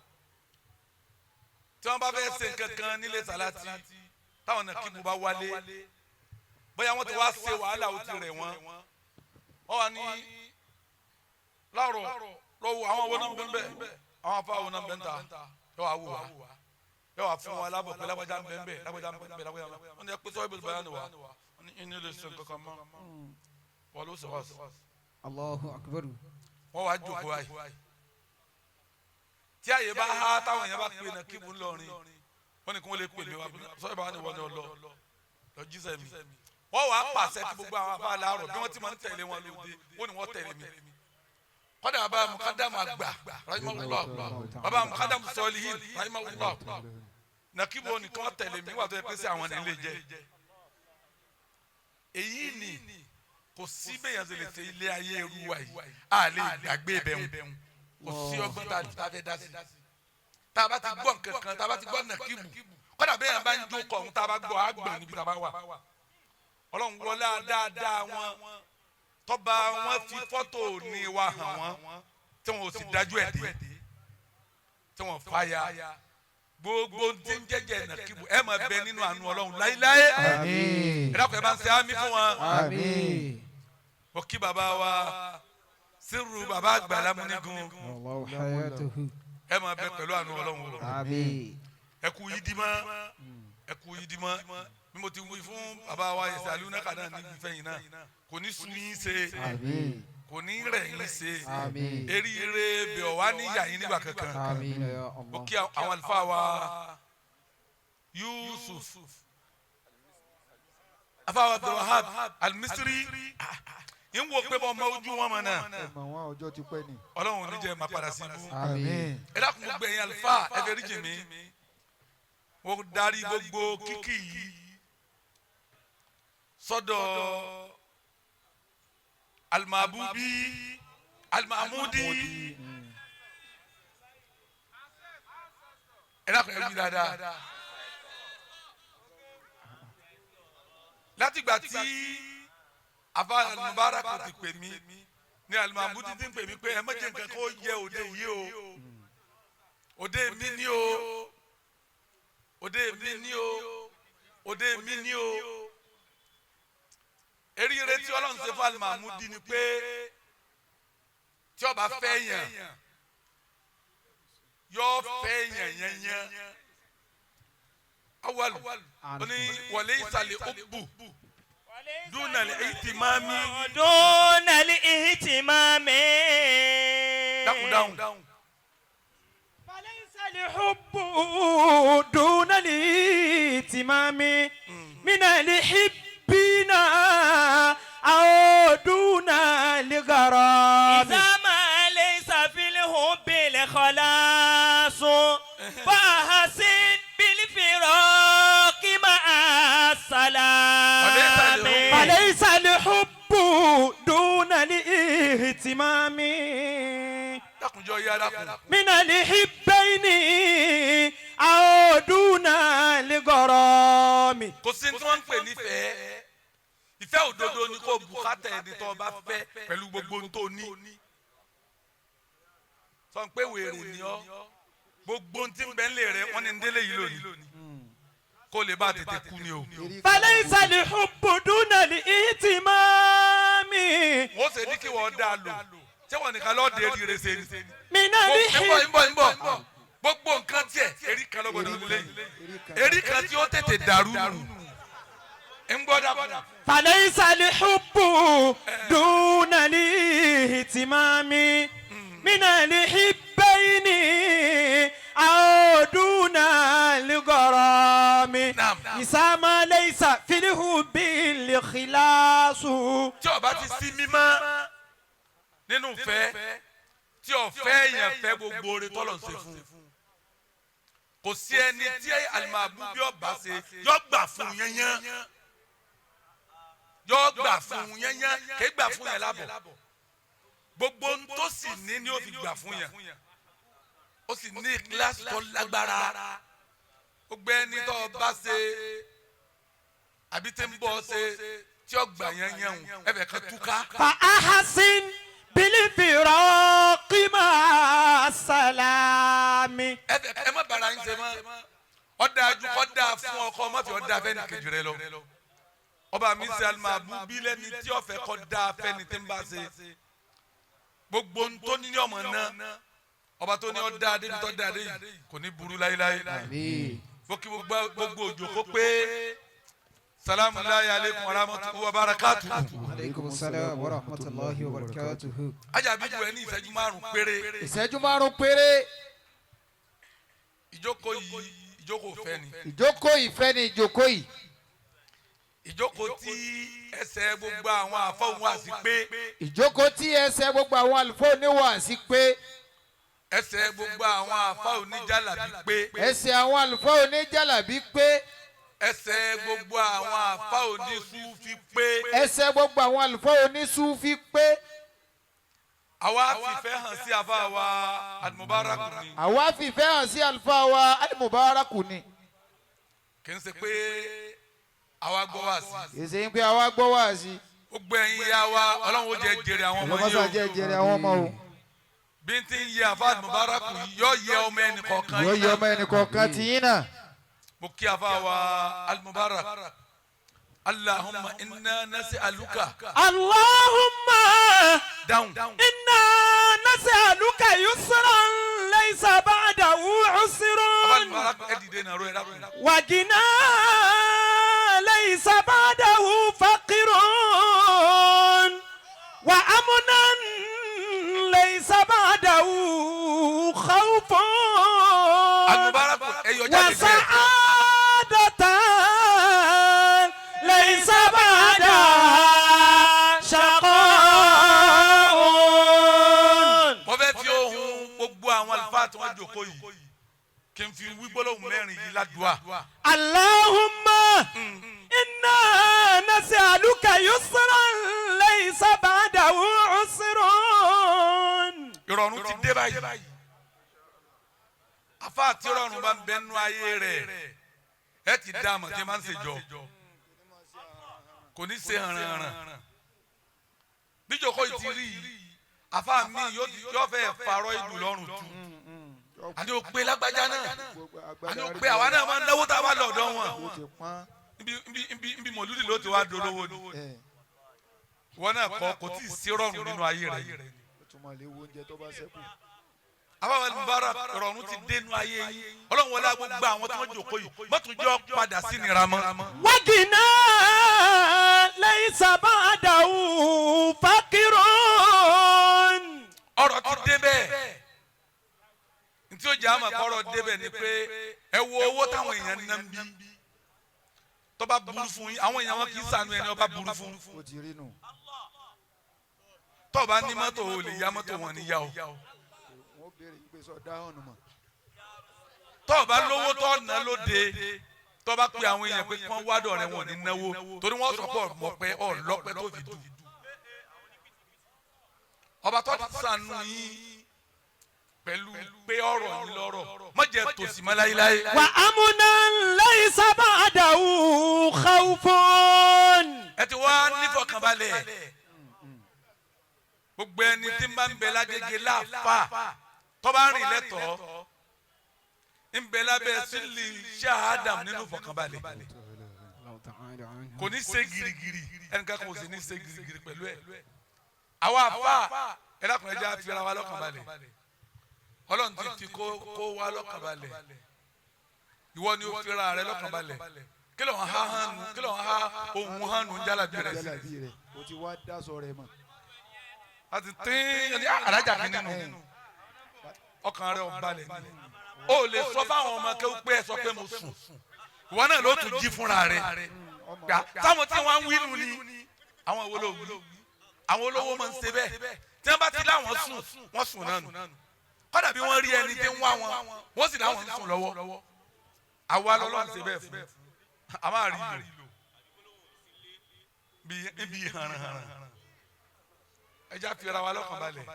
D: tí wọ́n bá fẹ́ ṣe nǹkan kan nílé Sàlátì, táwọn Nakibu bá wálé, bóyá wọ́n ti wá ṣe wàhálà, ó ti rẹ̀ wọ́n, wọ́n wà ní láàárọ̀ lọ́wọ́ àwọn wo náà ń bẹ́ẹ̀ bẹ́ẹ̀, àwọn afa wo náà ń bẹ́ẹ̀ ta, yọ wá wò wá, yọ wá fún wa lábọ̀ pé lágbájá ń bẹ́ẹ̀ bẹ́ẹ̀, lágbájá ń bẹ́ẹ̀ bẹ́ẹ̀, lágbájá ń bẹ́ẹ̀. Wọ́n ní ẹ pé sọ́ọ́ ibùdó báyà ni wà wọ́n ní inú lè ṣe nǹkan kan mọ́ wọ́n ló ṣe wá sí.
E: الله أكبر.
D: Wọ́n wá jókòó báyìí tí àyè bá há, táwọn èèyàn bá pè náà kíbu ńlọrin, wọ́n ní kí wọ́n lè pè mí wá sọ́ọ́ ibà ni wọ́n ní ọlọ́ lọ jíṣẹ́ mi. Wọ́n wàá pàṣẹ kí gbogbo àwọn afá làárọ̀ bí wọ́n ti máa ń tẹ̀lé wọn lóde, wọ́n ní wọ́n tẹ̀lé mi. Kọ́dà bàbá mukadamu àgbà rahimahullah, bàbá mukadamu sọlihin rahimahullah, nàkíbo nìkan tẹ̀lé mi wà tó yẹ pé sí àwọn nílé jẹ. Èyí ni kò sí bẹ́yàn ṣe lè ṣe ilé ayé irú wa yìí, a lè gbàgbé bẹ̀rù. Kò sí ọgbọ́n tá a fẹ́ dá sí tá a bá ti gbọ́ nǹkan kan, tá a bá ti gbọ́ nàkíbù. Kọ́dà bẹ́yàn bá ń jókòó ọ̀hún, tá a bá gbọ́ àgbọ̀n níbi tá a bá wà. Ọlọ́run wọlé dáadáa wọn, tọ́ba wọn fi fọ́tò ní wa hàn wọ́n, tí wọn ò sì dájú ẹ̀ dé, tí wọn fàyà gbogbo tí ń jẹjẹ nàkíbù, ẹ máa bẹ nínú àánú Ọlọ́run láíláí.
B: Àmín.
D: Ẹ dákun, ẹ bá ń ṣe àmì fún wọn.
B: Àmín.
D: Mo kí bàbá wa sírù, bàbá àgbà lámúnigun.
E: الله حياته.
D: Ẹ máa bẹ pẹ̀lú àánú Ọlọ́run o.
E: آمين.
D: Ẹ kú yídímọ́, ẹ kú yídímọ́. Bí mo ti wí fún bàbá wa ẹsẹ̀ alúnáka náà níbi fẹ́yìn náà, kò ní sun yín ṣe.
B: Àmín.
D: Kò ní rẹ̀ yín ṣe.
F: Àmín.
D: Eríire bẹ̀ ọ̀ wá níyà yín nígbà kankan.
F: Àmín ya
D: Ó
F: Allah.
D: kí àwọn àlùfáà wa Yusuf afáwa Abdulwahab Al-Misri ń wo pé ọmọ ojú wọn mọ̀ náà.
B: Ẹ mọ̀ wọn, ọjọ́ ti pẹ́ ni.
D: Ọlọ́run ò ní jẹ́ máa padà sí ibú.
F: Àmín.
D: Ẹ dákun, gbogbo ẹ̀yin àlùfáà, ẹ fẹ́ rí jì mí. Mo darí gbogbo kíkì yìí sọ́dọ̀ Alimabubi Alimamudi. Ẹ dákun, ẹ wí dáadáa. Látìgbà tí afa Mubarak ti pè mí ní Alimamudi ti ń pè mí pé ẹ má jẹ́ nǹkan kó yẹ òde yìí o, òde mi ní o, òde mi ní o, òde mi ní o. Eríire tí Ọlọ́run ṣe fún Alimamudi ni pé tí ó bá fẹ́ yàn, yóò fẹ́ yàn yẹn yẹn. Awalu ó ní wọlé ìsàlẹ̀ ó bù dúnàlẹ̀ ìtìmámi.
A: دون الاهتمام.
D: Dákun, dáhùn.
E: فليس الحب دون الاهتمام من الحبين أو دون الغرام.
A: إذا ما ليس في الحب الخلاص، فأحسن بالفراق مع السلام.
E: فليس الحب دون الاهتمام
D: Dákunjọ yá, dákun.
E: من الحبين أو دون الغرام.
D: Kò sí tí wọ́n ń pè nífẹ̀ẹ́. Ìfẹ́ òdodo ni kò bùkátà ẹni tó o bá fẹ́ pẹ̀lú gbogbo ohun tó ní. Sọ pé wèrè ni ọ́, gbogbo ohun tí ń bẹ nílé rẹ, wọ́n ní ń délé yìí lónìí kó lè bá tètè kú ni o.
E: فليس الحب دون الاهتمام
D: Wọ́n ṣe ní kí wọ́n dá a lò, ṣé wọ́n nìkan lọ́ọ́ dé eré ṣe ni?
E: من
D: Ń bọ̀,
E: الحب
D: ń bọ̀, ń bọ̀. Gbogbo nǹkan tiẹ̀, erí kan lọ́gbọ̀dọ̀ nílé yìí, erí kan tí ó tètè dàrú nù. Ń gbọ́, dàkú.
E: فليس الحب دون الاهتمام من الحبين أو دون الغرام.
D: نعم.
E: إذا ما ليس في الحب الخلاص.
D: Tí ó bá ti sí mímọ́ nínú ìfẹ́, tí ó fẹ́ yẹn fẹ́ gbogbo oore tọ́lọ̀ ń ṣe fún, kò sí ẹni tí alimabu bí ọba ṣe yọ gbà fún yẹnyẹn, yọ gbà fún yẹnyẹn, kì í gbà fún yẹn lábọ̀. Gbogbo ohun tó sì ní ni ó fi gbà fún yẹn. Ó sì ní kíláàsì tó lágbára. Gbogbo ẹni tó bá ṣe àbí tí ń bọ̀ ṣe tí ó gbà yẹn yẹn o, ẹ fẹ́ kan túká.
E: فأحسن بالفراق مع السلام.
D: Ẹ fẹ́ ẹ má bára yín ṣe mọ́. Ọ̀dà ajú kọ́ dáa fún ọkọ, ọmọ fi ọ̀dà fẹ́ni kejì rẹ lọ. Ọba mi ṣe alimabu bí lẹ́ni tí ọ̀fẹ́ kọ́ dáa fẹ́ni tí ń bá ṣe. Gbogbo ohun tó ní ní ọmọ náà, ọba tó ní ọ̀dà débi tó dáa dé yìí, kò ní burú láéláé.
F: Àmín.
D: Fókì gbogbo òjò kó pé salamu alaykum wa rahmatulahi wa barakatu.
F: Aleykum salaam wa rahmatulahi wa barakatuhu.
D: Ajá bí ju ẹ ní ìṣẹ́jú 5 péré.
B: Ìṣẹ́jú 5 péré.
D: Ìjókòó yìí, ìjókòó fẹ́ ni.
B: Ìjókòó ìfẹ́ ni ìjókòó yìí.
D: Ìjókòó tí ẹsẹ̀ gbogbo àwọn àfọ̀hún wá sí pé.
B: Ìjókòó tí ẹsẹ̀ gbogbo àwọn àlùfáà oníwàásí pé.
D: Ẹsẹ̀ gbogbo àwọn àfọ oníjàlábí pé.
B: Ẹsẹ̀ àwọn àlùfáà oníjàlábí pé.
D: Ẹsẹ̀ gbogbo àwọn àfọ onísúfí pé.
B: Ẹsẹ̀ gbogbo àwọn àlùfáà onísúfí pé.
D: Àwa fìfẹ́ hàn sí àfa wa Al-Mubarak ni.
B: Àwa fìfẹ́ hàn sí àlùfáà wa Al-Mubaraku ni.
D: Kì í ṣe pé àwa gbọ́ wá sí.
B: Èsè ń pé àwa gbọ́ wá sí.
D: Gbogbo ẹ̀yin ìyá wa, Ọlọ́run ó jẹ́ jèrè àwọn ọmọ
B: Ọlọ́mọsá
D: yìí
B: jẹ́
D: o.
B: jèrè àwọn ọmọ o.
D: Bí n ti ń yẹ àfa Al-Mubarak yìí, yóò yẹ ọmọ ẹnì kọ̀ọ̀kan
B: Yóò
D: yìí
B: yẹ
D: náà.
B: ọmọ ẹnì kọ̀ọ̀kan tì yín náà.
D: Mo kí àfa wa Al-Mubarak. Allahumma inna nas'aluka.
E: اللهم
D: Dáhùn.
E: إنا نسألك يسرا ليس بعده عسر،
D: Àfa Al-Mubarak, ẹ dìde nàró, ẹ dákun.
E: وغنى ليس بعده فقر، وأمنا بعده خوف
D: Al-Mubarak ẹ yọ jáde díẹ̀.
E: وسعادة ليس بعدها شقاء.
D: Mo fẹ́ fi ohùn gbogbo àwọn àlùfáà tí wọ́n jókòó yìí kí n fi wí gbólóhùn mẹ́rin yìí ládùúà.
E: اللهم إنا نسألك يسرا ليس بعده عسر.
D: Ìrọ̀rùn ti dé báyìí. Afa àti ìrọ̀rùn bá ń bẹ nú ayé rẹ̀, ẹ ti dá àmọ̀ tí máa ń ṣèjọ, kò ní ṣe hànrànhànràn bíjòkó yìí ti rí yìí. Afa mi yóò fẹ́ farọ́ ìlú lọ́rùn tu, àní o pé lágbájá náà, àní o pé àwa náà máa ń náwó tá a bá lọ́dọ̀ wọn.
B: Ó ti pọ́n.
D: Nbí mọ̀lúdì ló ti wá dolówó ni.
B: Ẹ̀.
D: Wọn náà kọ kò tí ì sí rọrùn nínú ayé rẹ̀.
B: Ó tún máa lè wo oúnjẹ tó bá ṣẹ́kù.
D: Àbáwọ̀ Mubarak, ìrọ̀rùn ti dénú ayé yín. Ọlọ́run wọlé gbogbo àwọn tí wọ́n jòkó yìí, mọ́tò jọ padà sí nira mọ́.
E: وغنى ليس بعده فقر.
D: Ọ̀rọ̀ ti dé bẹ́ẹ̀. Ntí ó jẹ́ àmọ̀ kọ́rọ̀ débẹ̀ ni pé ẹ wo owó táwọn èèyàn ná ń bí tó bá burú fún yín, àwọn èèyàn wọn kì í sànú ẹni ọba burú fún.
B: Ó ti rí nù.
D: Tó bá ní mọ́tò, ò lè ya mọ́tò wọn ní yá o.
B: Wọ́n béèrè pé sọ dáhùn mọ̀.
D: Tó bá lówó tó ná lóde, tó bá pe àwọn èèyàn pé kí wọ́n wádọ̀ rẹ̀, wọn ò ní náwó, torí wọ́n sọ pé ọ̀mọ̀pẹ́ ọ̀lọ́pẹ́ tó fi dù. Ọba tó ti sànú yín pẹ̀lú pé ọ̀rọ̀ yín lọ́rọ̀, má jẹ́ tòsí mọ́ láyéláyé.
E: وأمنا ليس بعده خوف.
D: Ẹ ti wá nífọ̀kànbalẹ̀. Gbogbo ẹni tí ń bá ń bẹ lágége láàfà tó bá rìn lẹ́tọ̀ọ́ ń bẹ lábẹ́ sílì ṣáàdàm nínú fọ̀kànbalẹ̀, kò ní ṣe girigiri, ẹnìkan kò sì ní ṣe girigiri pẹ̀lú ẹ̀. Àwa àfa, ẹ dákun, ẹ jẹ́ á fi ara wa lọ́kànbalẹ̀. Ọlọ́run ti fi kó wa lọ́kànbalẹ̀. Ìwọ ni ó fi ra rẹ lọ́kànbalẹ̀. Kí ló ń ha hánu? Kí ló ń ha ohun hánu jálàbí rẹ sí?
B: Jálàbí rẹ̀, ó ti wá dáṣọ rẹ̀ mọ̀.
D: Àti tín ní alájà kìíní nù, ọkàn rẹ ò balẹ̀ ni. O lè sọ fáwọn ọmọ kéwú pé ẹ sọ pé mo sùn, ìwọ náà ló tún jí fúnra rẹ.
B: Ọmọ.
D: Gbà táwọn tí wọn ń wí nù ni àwọn wo ló wí. Àwọn olówó máa ń ṣe bẹ́ẹ̀. Tí wọ́n bá ti láwọn sùn, wọ́n sùn náà nù. Kọ́dà bí wọ́n rí ẹni tí ń wá wọn, wọ́n sì láwọn ń sùn lọ́wọ́. Àwa lọ́lọ́run ṣe bẹ́ẹ̀ fún a máa rí lò bí hànrànhànràn. Ẹja fi ra wa lọ́kàn balẹ̀,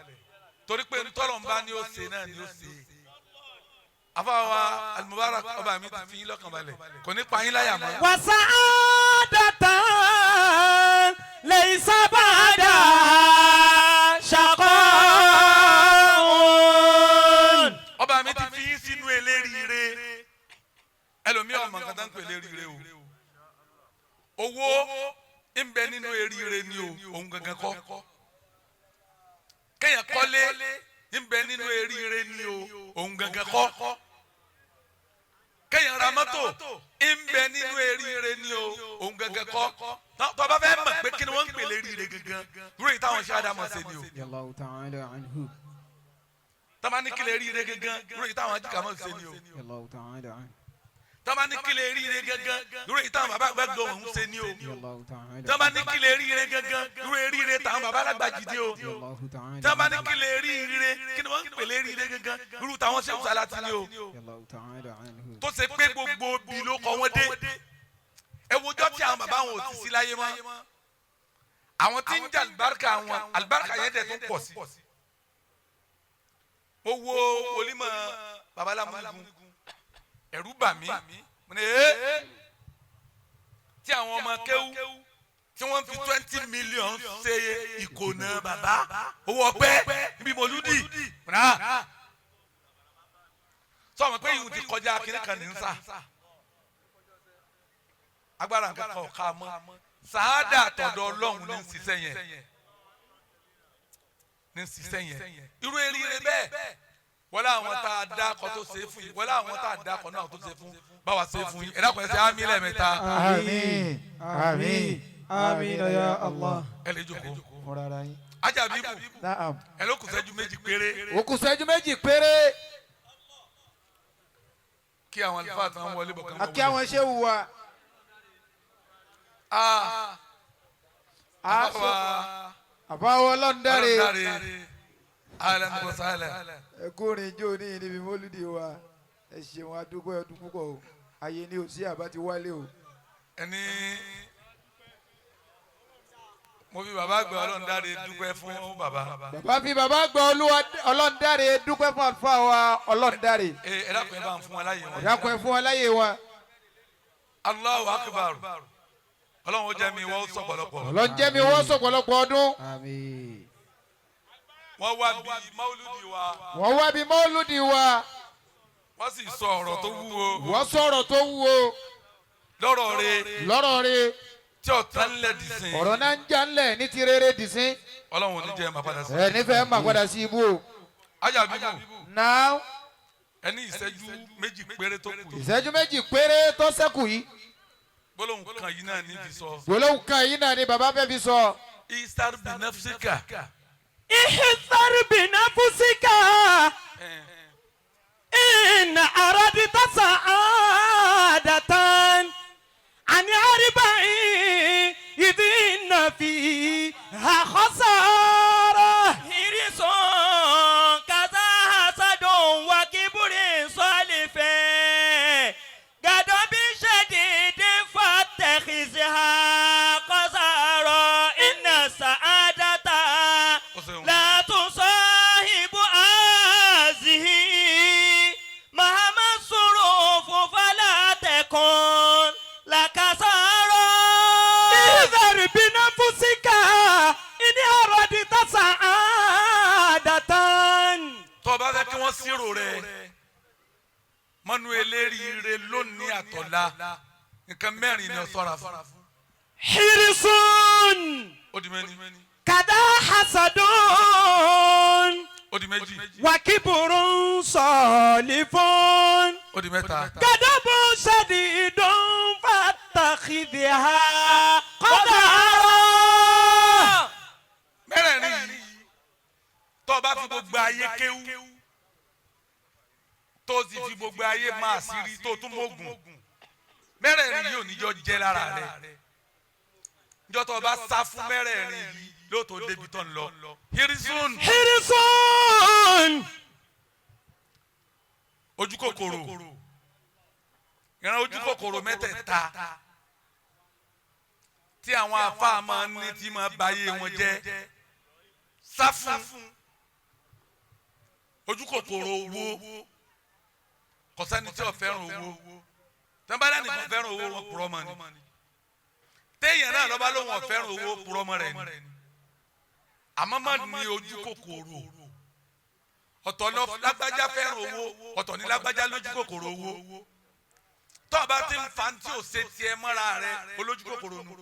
D: torí pé ntọ́lọ̀ ń bá ní ó ṣe náà ní ó ṣe. Afáwa Al-Mubarak, ọba mi ti fi yín lọ́kàn balẹ̀, kò ní pa yín láyà mọ́.
E: وسعادة ليس بعدها شقاء.
D: Ọba mi ti fi yín sínú eléríire. Ẹlòmíì ọmọ nǹkan tó ń pè léríire o. Owó ń bẹ nínú eríire ni o, òun gangan kọ́. Kéèyàn kọ́lé ń bẹ nínú eríire ni o, òun gangan kọ́. Kéèyàn ra mọ́tò ń bẹ nínú eríire ni o, òun gangan kọ́. Tó bá fẹ́ mọ̀ pé kí ni wọ́n ń pè léríire gangan, dúró yìí táwọn ṣe àdámọ̀ ṣe ni o.
F: Allahu ta'ala anhu.
D: Tọ́ba ní kí lè ríire gangan, dúró yìí táwọn ajíkàmọ́ ṣe ni o.
F: Allahu ta'ala anhu.
D: Tọ́ba ní kí lè ríire gangan, dúró yìí táwọn bàbá àgbàgbọ́ òun ṣe ni o.
F: Allahu ta'ala.
D: Tọ́ba ní kí lè ríire gangan, dúró eríire táwọn bàbá alágbàjì o.
F: Allahu ta'ala.
D: Tọ́ba ní kí lè ríire, kí ni wọ́n ń pè léríire gangan, dúró táwọn ṣe sàlátì ni o.
F: Allahu ta'ala anhu.
D: Tó ṣe pé gbogbo bí ló kọ wọ́n dé. Ẹ wojọ́ tí àwọn bàbá wọn ò ti sí láyé mọ́, àwọn tí ń jẹ alibarika, wọn alibarika yẹn dẹ̀ tún pọ̀ sí. Mo wo wòlímọ̀ babalámúnigun, ẹ̀rù bà mí. Mo ní ee tí àwọn ọmọ kéwú tí wọ́n fi 20 million ṣe ìkònà bàbá, owó ọpẹ́ níbi mọ̀lúdì náà, sọ ma pé ìhun ti kọjá kínní kan ní ń sà, agbára nǹkan kan ò ká mọ́. Sàádà tọ̀dọ̀ Ọlọ́run ní ṣiṣẹ́ yẹn, ní ṣiṣẹ́ yẹn. Irú eríire bẹ́ẹ̀, wọlé àwọn tá a dá akọ tó ṣe fún yìí, wọlé àwọn tá a dá akọ náà tó ṣe fún báwa ṣe fún yìí. Ẹ dákun, ẹ ṣe àmín lẹ́ẹ̀mẹ́ta.
B: Àmín, àmín,
F: Àmín ya Allah.
D: Ẹ lè jókòó.
B: Fúnra ara yín.
D: Ajabibu.
B: Naam.
D: Ẹ ló kù ṣẹ́jú 2 péré.
B: Ó kù ṣẹ́jú 2 péré.
D: Kí àwọn àlùfáà tán wọlé bọ̀ kán.
B: Àkí àwọn ṣéwù wa. Àbáwọ̀ ọlọ́ndàre.
D: Ahlan wa sahlan.
B: Ẹ kú rìn jó ní níbi mólúdi wa. Ẹ ṣeun adúgbò ẹdún púpọ̀ o. Ayé ni ò sí àbá ti wálé o.
D: Ẹni mo fi bàbá àgbà ọlọ́ndàre dúpẹ́ fún bàbá.
B: Bàbá fi bàbá àgbà ọlọ́ndàre dúpẹ́ fún àlùfáà wa ọlọ́ndàre.
D: Ẹ dákun, ẹ bá ń fún wọn láyè wọn.
B: Ẹ dákun, ẹ fún wọn láyè wọn.
D: Allahu akbar. Ọlọ́run ó jẹ́ mi wọ́n sọ̀pọ̀lọpọ̀.
B: Ọlọ́run jẹ́ mi wọ́n sọ̀pọ̀lọpọ̀ ọdún.
F: Àmín.
D: Wọ́n wá bí mauludi wa.
B: Wọ́n wá bí mọ́lúdi wa.
D: Wọ́n sì sọ ọ̀rọ̀ tó wúwo.
B: Wọ́n sọ̀rọ̀ tó wúwo.
D: Lọ́rọ̀ re.
B: Lọ́rọ̀ re.
D: Tí ọ̀tá ńlẹ̀ dì sí.
B: Ọ̀rọ̀ náà ń já ńlẹ̀ ní ti rere dì sí.
D: Ọlọ́run ò ní jẹ́ máa padà sí.
B: Ẹ nífẹ̀ẹ́ máa padà sí ibú o.
D: Ajabibu.
B: Náà.
D: Ẹni ìṣẹ́jú 2 péré tó kù yìí.
B: Ìṣẹ́jú 2 péré tó ṣẹ́kù yìí.
D: Gbólóhùn kan yìí náà ní fi sọ.
B: Gbólóhùn kan yìí náà ni bàbá fẹ́ fi sọ.
D: Isar binafsika.
E: Ihzar binafsika. In aradta sa'adatan. An arba'in idhinna fiha khasara.
A: Hirisun kaza hasadun wa kiburin salifin. Gadobi shadidin fattakhizha qasara. Inna sa'adata la tusahibu azihi. Mahama surufu fala takun lakasara.
E: Ihzar binafsika in aradta sa'adatan.
D: Tó o bá fẹ́ kí wọ́n sírò rẹ̀ mọ́nú eléríire lónìí àtọ̀la, nǹkan mẹ́rin ni ó ṣọ́ra fún.
E: Hirisun.
D: Ó di méní.
E: Kada hasadun.
D: Ó di méjì.
E: Wakiburun salifun.
D: Ó di mẹ́ta.
E: Gadabun shadidun fattakhidha qadara.
D: Mẹ́rẹ̀ẹ̀rin yìí, tó o bá fi gbogbo ayé kéwú, tó o sì fi gbogbo ayé máa sírí, tó o tún mọ́gùn, mẹ́rẹ̀ẹ̀rin yìí ò ní jọ jẹ́ lára rẹ̀. Níjọ́ tó o bá sá fún mẹ́rẹ̀ẹ̀rin yìí ló tó débi tó ń lọ. Hirisun.
E: Hirisun.
D: Ojú kòkòrò, ìran ojú kòkòrò mẹ́tẹ̀ẹ̀ta tí àwọn afáà máa ń ní tí máa bayé wọn jẹ́, sá fún ojú kòkòrò owó. Kò sẹ́ni tí ò fẹ́ràn owó. Tẹ́nbàdà nìkan fẹ́ràn owó, wọn purọ́ mọ́ ni. Téèyàn náà lọ́ba lóun ò fẹ́ràn owó, purọ́ mọ́ rẹ̀ ni. Àmọ́ má ní ojú kòkòrò. Ọ̀tọ̀ ní lágbájá fẹ́ràn owó, ọ̀tọ̀ ní lágbájá lójú kòkòrò owó. Tó o bá ti ń fa tí ò ṣe tiẹ̀ mọ́ra rẹ̀, olójú kòkòrò nu.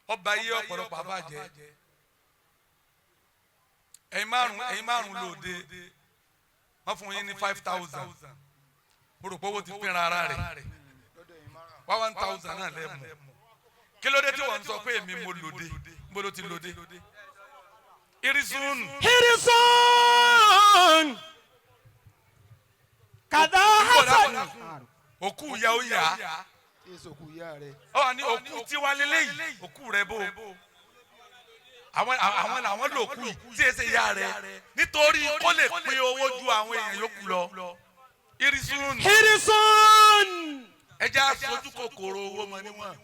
D: Ọba yé ọ̀pọ̀lọpọ̀ àbàjẹ́. Ẹ̀yin márùn lòde, wọ́n fún yín ní 5,000. Mo rò pé owó ti pínra ara rẹ̀, wá 1,000 náà lẹ́mú. Kí ló dé tí wọ́n ń sọ pé èmi mo lòde? Mo ló ti lòde. Irisun.
E: Hirisun. Kada hasan.
D: Òkú ìyá ó yá.
B: Èso kù ìyá rẹ̀.
D: Ọ wà ní òkú tiwa lélẹ́yìí, òkú rẹ bò. Àwọn làwọn lò kú yìí tí èsè ìyá rẹ, nítorí kó lè pín owó ju àwọn èèyàn yòókù lọ. Irisun.
E: Hirisun.
D: Ẹ jẹ́ aṣojú kòkòrò owó mọ níwọ̀n.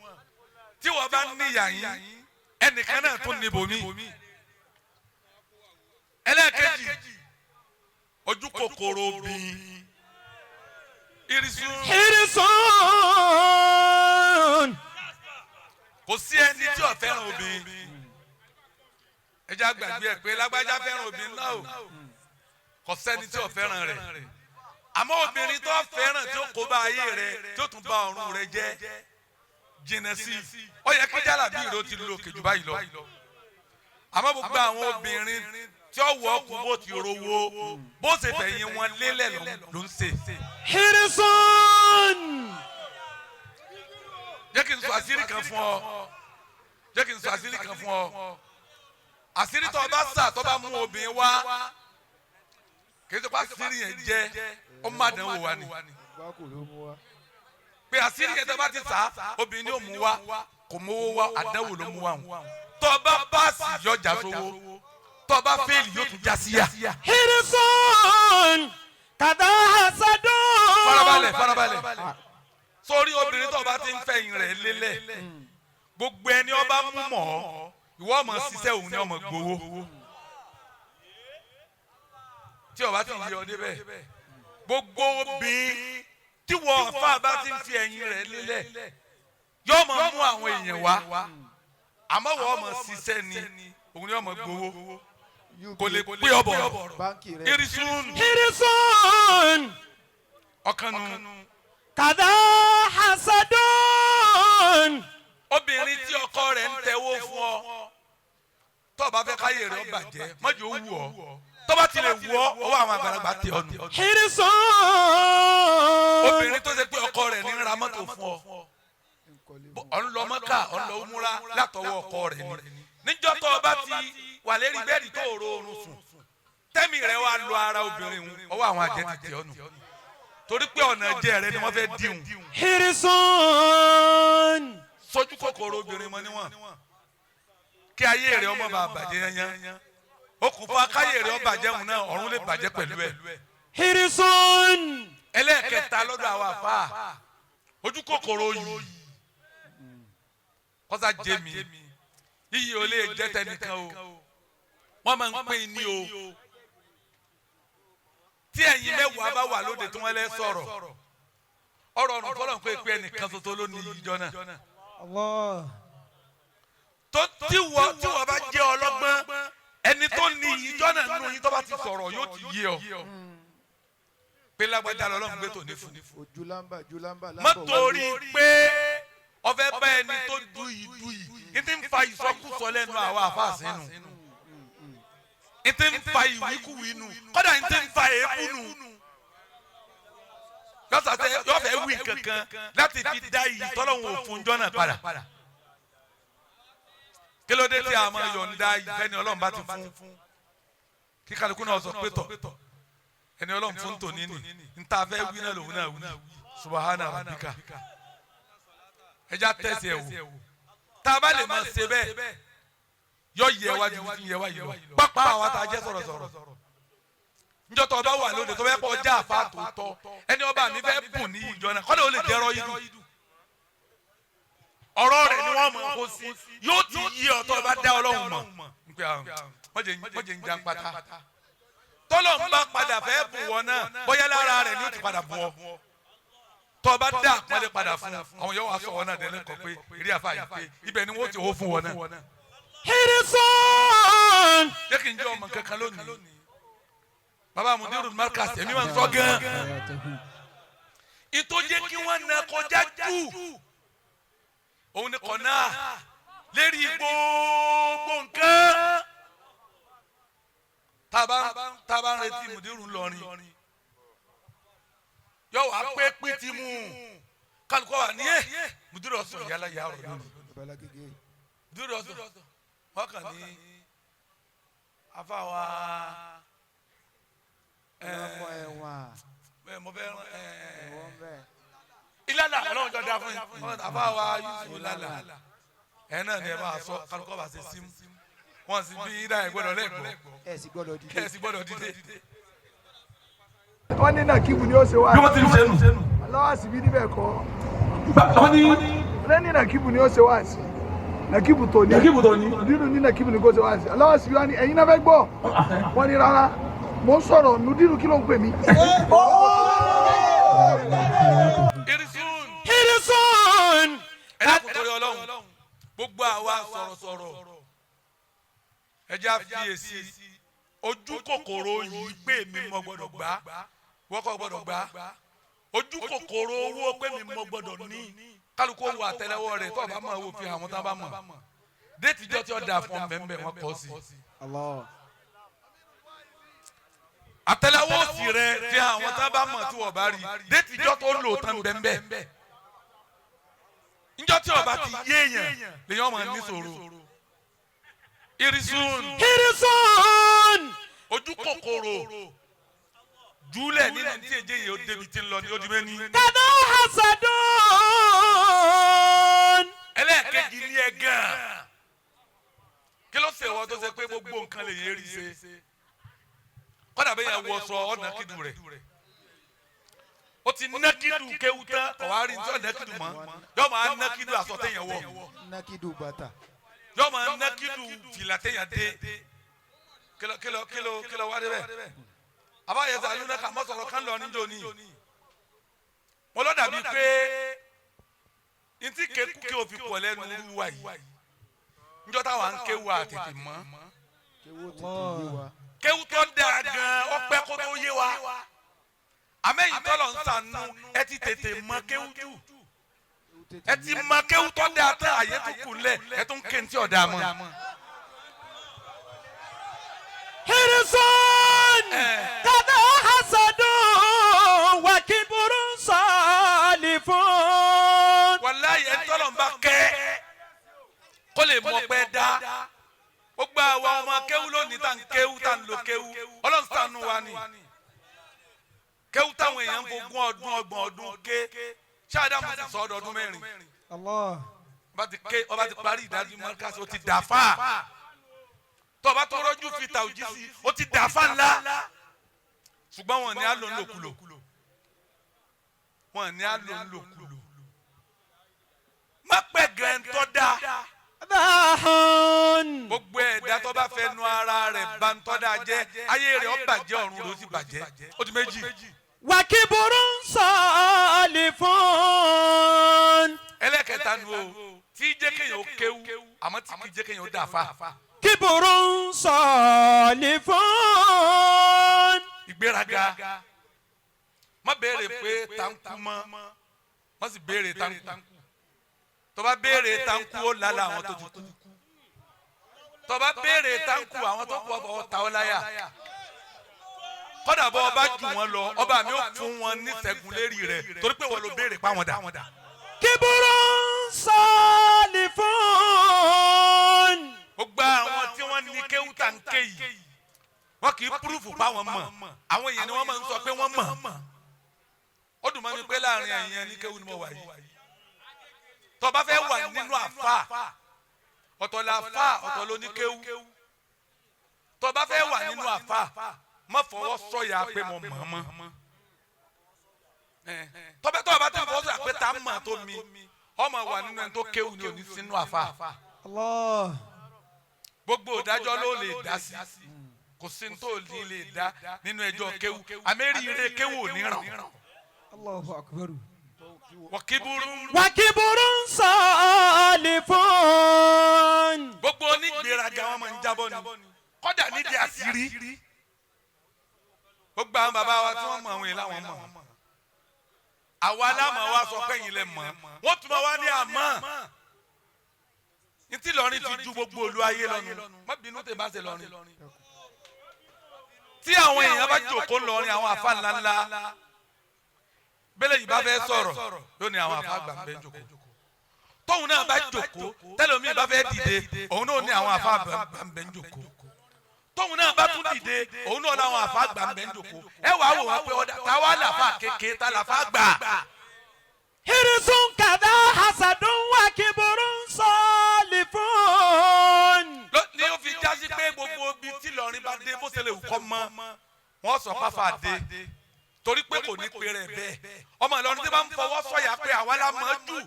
D: Tí wọ́n bá níyà yín, ẹnìkan náà tún níbòmí. Ẹlẹ́ẹ̀kejì, ojú kòkòrò obìnrin. Irisun.
E: Hirisun.
D: Kò sí ẹni tí ò fẹ́ràn obìnrin. Ẹ jẹ́ àgbàgbé ẹ̀ pé lágbájá fẹ́ràn obìnrin náà o. Kò sẹ́ni tí ò fẹ́ràn rẹ̀. Àmọ́ obìnrin tó fẹ́ràn tí ó kó bá ayé rẹ̀, tí ó tún bá ọ̀run rẹ̀ jẹ́, jìnnà sí i. Ó yẹ kí jálàbí ìró ti lo òkè jù báyìí lọ. Àmọ́ gbogbo àwọn obìnrin tí ó wọ ọkùn bó ti rówó, bó ṣe fẹ̀yìn wọn lélẹ̀ ló ń ṣe.
E: Hirisun.
D: Jẹ́ kí n sọ àṣírí kan fún ọ. Jẹ́ kí n sọ àṣírí kan fún ọ. Àṣírí tó bá sà tó bá mú obìnrin wá, kì í ṣe pé àṣírí yẹn jẹ́ ó má dánwò wá ni.
B: Bákò ló mú wa.
D: Pé àṣírí yẹn tó bá ti sà, obìnrin ni ó mú wá, kò mówó wá, àdánwò ló mú wá wọn. Tó bá páàsì yóò já sówó, tó bá fẹ́ẹ̀lì yóò tún já síyà.
E: حرص كذا حسد.
D: Farabalẹ̀, farabalẹ̀. Sórí obìnrin tó bá ti ń fẹ̀yìn rẹ̀ lélẹ̀, gbogbo ẹni ọba mú mọ́ ọ, ìwọ ọmọ ṣiṣẹ́, òun ni ọmọ gbowó. Tí ọba ti yí ọ débẹ̀, gbogbo obìnrin tí wọ́n fà bá ti ń fi ẹ̀yìn rẹ̀ lélẹ̀, yóò máa mú àwọn èèyàn wá, àmọ́ wọ́n ọmọ ṣiṣẹ́ ni, òun ni ọmọ gbowó, kò lè pé ọ bọ̀rọ̀.
B: Báńkì rẹ.
D: Irisun.
E: حرص
D: Ọkànnù.
E: كذا حسد.
D: Obìnrin tí ọkọ rẹ̀ ń tẹ̀wó fún ọ, tó o bá fẹ́ káyé rẹ̀ ó bàjẹ́, mọ́jú ó wù ọ́. Tó bá ti lè wù ọ́, ọwọ́ àwọn àgbàlagbà tẹ ọ nù.
E: حرص.
D: Obìnrin tó ṣe pé ọkọ rẹ̀ ní ra mọ́tò fún ọ, ọ̀ ń lọ Mọ́kà, ọ̀ ń lọ múra látọwọ́ ọkọ rẹ̀ ni, níjọ́ tó o bá ti wà lérí bẹ́ẹ̀dì tó o ro oorun sùn, tẹ́mi rẹ̀ wá lọ ara obìnrin hun, ọwọ́ àwọn àjẹ́ ti tẹ ọ nù, torí pé ọ̀nà jẹ́ rẹ ni wọ́n fẹ́ dìhun.
E: حرص.
D: Sójú kòkòrò obìnrin mọ níwọ̀n, kí ayé rẹ̀ ọmọ bá bàjẹ́ yányán. Okùnfà káyé rẹ̀ ó bàjẹ́ òun náà, ọ̀run lè bàjẹ́ pẹ̀lú ẹ̀.
E: حرص.
D: Ẹlẹ́ẹ̀kẹta lọ́dọ̀ àwọn àfa, ojú kòkòrò yìí kọ́sá jẹ́ mi, iyì ò lè jẹ́ tẹnìkan o, wọ́n máa ń pín ní o. Tí ẹ̀yin 10 bá wà lóde tí wọ́n lẹ́ sọ̀rọ̀ ọ̀rọ̀ ọ̀run fọlọ́n pé ẹnìkan ṣoṣo ló ní ìjọ náà.
F: Allah.
D: Tó tí wọ́n bá jẹ́ ọlọ́gbọ́n, ẹni tó ní ìjọ náà nínú yín, tó bá ti sọ̀rọ̀, yóò ti yé ọ pé lágbájá lọ́lọ́run gbé tòní fún.
B: Ojú lámbà, ojú lámbà.
D: Má torí pé ọfẹ bá ẹni tó duyì duyì ní ti ń fa ìsọkúsọ lẹ́nu àwọn àfáàsì nù, ní ti ń fa ìwíkúwìí nù, kódà ní ti ń fa èébú nù. Yọ̀fẹ̀ wí kankan láti fi dá iyì tọ́lọ́hún òfun jọ́nà padà. Kí ló dé tí a máa yọ̀ǹda ìfẹ́ ni Ọlọ́run bá ti fún, kí kálukú náà sọ pé tọ̀ ẹni Ọlọ́run fún tòní ni n ta fẹ́ wí náà lòun náà wí. Subahana rabbika. Ẹja tẹ̀sí ẹ̀ wò. Tá a bá lè máa ṣe bẹ́ẹ̀, yọ yẹ wájú fi yẹ wáyé lọ pápá. Àwa tá a jẹ́ sọ̀rọ̀sọ̀rọ̀, njọ́ tó o bá wà lóde tó fẹ́ kọ́ ọjà àfa tòótọ́, ẹni ọba mi fẹ́ bùn ní ìjọ náà, kọ́lé ó lè jẹ́rọ yìí, ọ̀rọ̀ rẹ̀ ni wọ́n mọ̀ kó sí, yóò ti yí ọ tó o bá dá Ọlọ́run mọ̀ npẹ́ àwọn wọ́n jẹ́ ń jan pátá. Tọ́lọ̀ ń bá padà fẹ́ bù wọ́n náà, bóyá lára rẹ̀ ni ó ti padà bù ọ. Tó o bá dá àpọ́nlé padà fún àwọn, yóò wá sọ wọn náà dẹ́lẹ́ kọ pé eré àfa yìí pé ibẹ̀ ni wọ́n ti hó fún wọn náà.
E: حرص.
D: Jẹ́ kí n jẹ́ ọmọ kankan lónìí. Baba Mudiru Markaz, èmi máa ń sọ gan. Ìtòjẹ́ kí wọ́n na kọjá jù, òun ni kọ̀nà lérí gbogbo nǹkan. Tábà ń retí Mudiru ńlọrin, yọ wá pé pìtì mu kálukọ́ wà ní ẹ̀ Mudiru ọ̀sán yálà yà ọ̀rọ̀ lónìí.
B: Bala gègé.
D: Mudiru ọ̀sán wọ́n kàn ní afáwa
B: Ọlọ́mọ ẹ̀wọ̀n.
D: ẹ mo fẹ́
B: Ẹ̀wọ̀n bẹ́ẹ̀.
D: Ìlànà Ọlọ́run jọ da fún yín, àfáwa Yusuf lálà ẹ náà ni ẹ máa sọ, kálukọ́ bá ṣe símú wọn sì bí yín dá ẹ gbọ́dọ̀ lẹ́gbọ́.
B: Ẹ sì gbọ́dọ̀ dìde.
D: Ẹ sì gbọ́dọ̀ dìde.
G: Wọ́n ní nàkíbù ni ó ṣe wá.
D: Bí wọ́n ti ń ṣe nù.
G: Aláwọ̀ síbí níbẹ̀ kọ́.
D: Wọ́n ní.
G: Wọ́n ní nàkíbù ni ó ṣe wá sí. Nàkíbù tó ní.
D: Nàkíbù tó ní.
G: Nínú ní nàkíbù ni kò ṣe wá sí. Aláwọ̀ síbí wá ní ẹ̀yin náà fẹ́ gbọ́. Wọ́n ní rárá. Mo ń sọ̀rọ̀ Nùdírù, kí ló ń pè mí?
D: Irisun.
E: حرص.
D: Ẹ dákun, torí Ọlọ́run, gbogbo àwa sọ̀rọ̀sọ̀rọ̀, ẹ já fiyèsí ojú kòkòrò yìí pé mi mọ gbọ́dọ̀ gbà, wọ́kọ̀ gbọ́dọ̀ gbà, ojú kòkòrò owó pé mi mọ gbọ́dọ̀ ní. Kálukú wo àtẹ́lẹwọ́ rẹ̀, tó o bá máa wo fi àwọn tá a bá mọ̀ déètì jọ tí ó da fún ọ mẹ́mbẹ́ wọn kọ́ sí.
F: Allah.
D: Àtẹ́lẹwọ́ òsì rẹ̀ fi àwọn tá a bá mọ̀ tí wọ́n bá rí déètì jọ tó lò tán bẹ́ẹ̀. Njọ́ tí ọba ti yéèyàn lèyàn máa ní sòrò. Irisun.
E: حرص.
D: Ojú kòkòrò júlẹ̀ nínú tí èjé yìí ó débi tí ń lọ ní ó di méní.
E: كذا حسد.
D: Ẹlẹ́ẹ̀kejì ní ẹ̀gàn. Kí ló ṣe wọ́n tó ṣe pé gbogbo nǹkan lè yẹn rí ṣe? Kọ́dà bẹ́ẹ̀ yẹn wọ sọ ọ̀nà kídù rẹ̀, ó ti ná kídù kéwú tán, ọ̀wá rí tí ọ̀nà kídù mọ́, yóò máa ná kídù aṣọ téèyàn wọ̀,
B: Nákìdù bàtà.
D: yóò máa ná kídù fìlà téèyàn dé. Kílọ̀ kílọ̀ kílọ̀ kílọ̀ wá débẹ̀ àbáyẹsẹ alúna kà mọ́ sọ̀rọ̀ kán lọ níjó ni mo lọ́ dàbí pé ntí kéku kí o fi pọ̀ lẹ́nu irú wa yìí njọ́ táwa ń kéwu àtètè mọ́.
B: Kéwú tètè yé wa.
D: Kéwu tó dáa gan ọpẹ́ kó tó yé wa, àmẹ́yìn tọ́lọ̀ ń sànú ẹ ti tètè mọ kéwu jù.
B: Kéwú tètè
D: Ẹ ti mọ kéwu tó dáa tán, àyè tó kù lẹ̀ ẹ tún ké ntí ọ̀dà mọ́.
E: حرص، كذا حسد وكبر صالف.
D: Wàláyé, ẹ tọ́lọ̀ ń bá kẹ́ kó lè mọ pẹ́ dá. Ó gba àwa ọmọ kéwú lónìí tá n kéwú tá n lo kéwú, Ọlọ́run ṣàánú wa ni. Kéwú táwọn èèyàn ń fogún ọdún, 30 ọdún ké, ṣáàdàmù sì sọ ọdọọdún 4.
F: Allah.
D: Ọba ti ké, ọba ti parí ìdájú mọ́kàsí, ó ti dà fà. Tọba tó rọ́jú fi ta òjì sí, ó ti dà fà ńlá. Ṣùgbọ́n wọn ní á lò ńlòkulò, wọn ní á lò ńlòkulò. Má pẹ́ gẹ̀ǹtọ́ dáa. Gbogbo ẹ̀dá tó bá fẹ́ nu ara rẹ̀ bá ń tọ́ da jẹ́, ayé rẹ̀ ó bàjẹ́, ọ̀run rẹ̀ ó sì bàjẹ́. Ó di méjì.
E: وكبر صالف.
D: Ẹlẹ́kẹta nu o tí jẹ́ kéèyàn ó kéwú àmọ́ tí kì í jẹ́ kéèyàn ó dàfa.
E: كبر صالف.
D: Ìgbéraga. Má béèrè pé táǹkù mọ́, má sì béèrè táǹkù. Tó bá béèrè táǹkù, ó lálẹ́ àwọn tó ti kú. Tó bá béèrè táǹkù, àwọn tó kú ọ̀bọ̀ ta ọ́ láyà. Kọ́dà bọ́ ọba jù wọ́n lọ, ọba mi ò fún wọn níṣẹ́gun lérí rẹ̀ torí pé wọ́n ló béèrè pa wọn dà.
E: كبر صالف.
D: Gbogbo àwọn tí wọ́n ní kéwú tá ń ké yìí, wọ́n kì í púrúfù pa wọn mọ̀. Àwọn èèyàn ni wọ́n máa ń sọ pé wọ́n mọ̀. Ó dùn mọ́ mi pé láàrin ẹ̀yin ẹni kéwú ni mo wà yìí. Tó bá fẹ́ wà nínú àfà, ọ̀tọ̀ la fà, ọ̀tọ̀ ló ní kéwú. Tó bá fẹ́ wà nínú àfà, má fọwọ́ sọ̀yà pé mo mọ̀ mọ́. Tọ́bẹ́ tó bá tó fọwọ́ sọ̀yà pé tá a mọ̀ tó mi, ọmọ wà nínú ẹni tó kéwú ni ò ní sínú àfà.
F: Allah.
D: Gbogbo ìdájọ́ ló lè dá sí, kò sí ní tó ní lè dá nínú ẹjọ́ kéwú, àmẹ́rí ire kéwú ò ní ràn.
F: Allahu akbar.
D: Wọ́kíburú.
E: وكبر صالف.
D: Gbogbo onígbéraga wọn máa ń jábọ́ ni, kọ́dà nídìí àṣírí. Gbogbo àwọn bàbá wa tí wọ́n mọ̀, àwọn èèyàn làwọn mọ̀. Àwa alámọ̀ wa sọ pé ẹ̀yin lẹ mọ̀, wọ́n tún máa wá ní àmọ́ ntí lọrin ti ju gbogbo olú ayé lọ́nu. Má bínú tè bá ṣe lọrin. Tí àwọn èèyàn bá jòkó lọrin, àwọn àfa ńláńlá bẹ́lẹ̀ yìí bá fẹ́ sọ̀rọ̀, yóò ní àwọn àfa àgbà ń bẹ jòkó. Tóun náà bá jòkó, tẹlẹmi bá fẹ́ dìde, òun náà ní àwọn àfa àgbà ń bẹ jòkó. Tóun náà bá tún dìde, òun náà láwọn àfa àgbà ń bẹ jòkó. Ẹ wàá wò wọn pé ọ̀dà táwa làfa kéke, tá làfa gbà.
E: حرص كذا حسد وكبر صالف.
D: Ní ó fi jásí pé gbogbo ibi tí Ìlọrin bá dé, bó ṣe lè wù kọ́ mọ́, wọ́n sọ fáfá dé torí pé kò ní pé rẹ̀ bẹ́ẹ̀. Ọmọ Ìlọrin tí bá ń fọwọ́ sọ̀yà pé àwa la mọ̀ jù,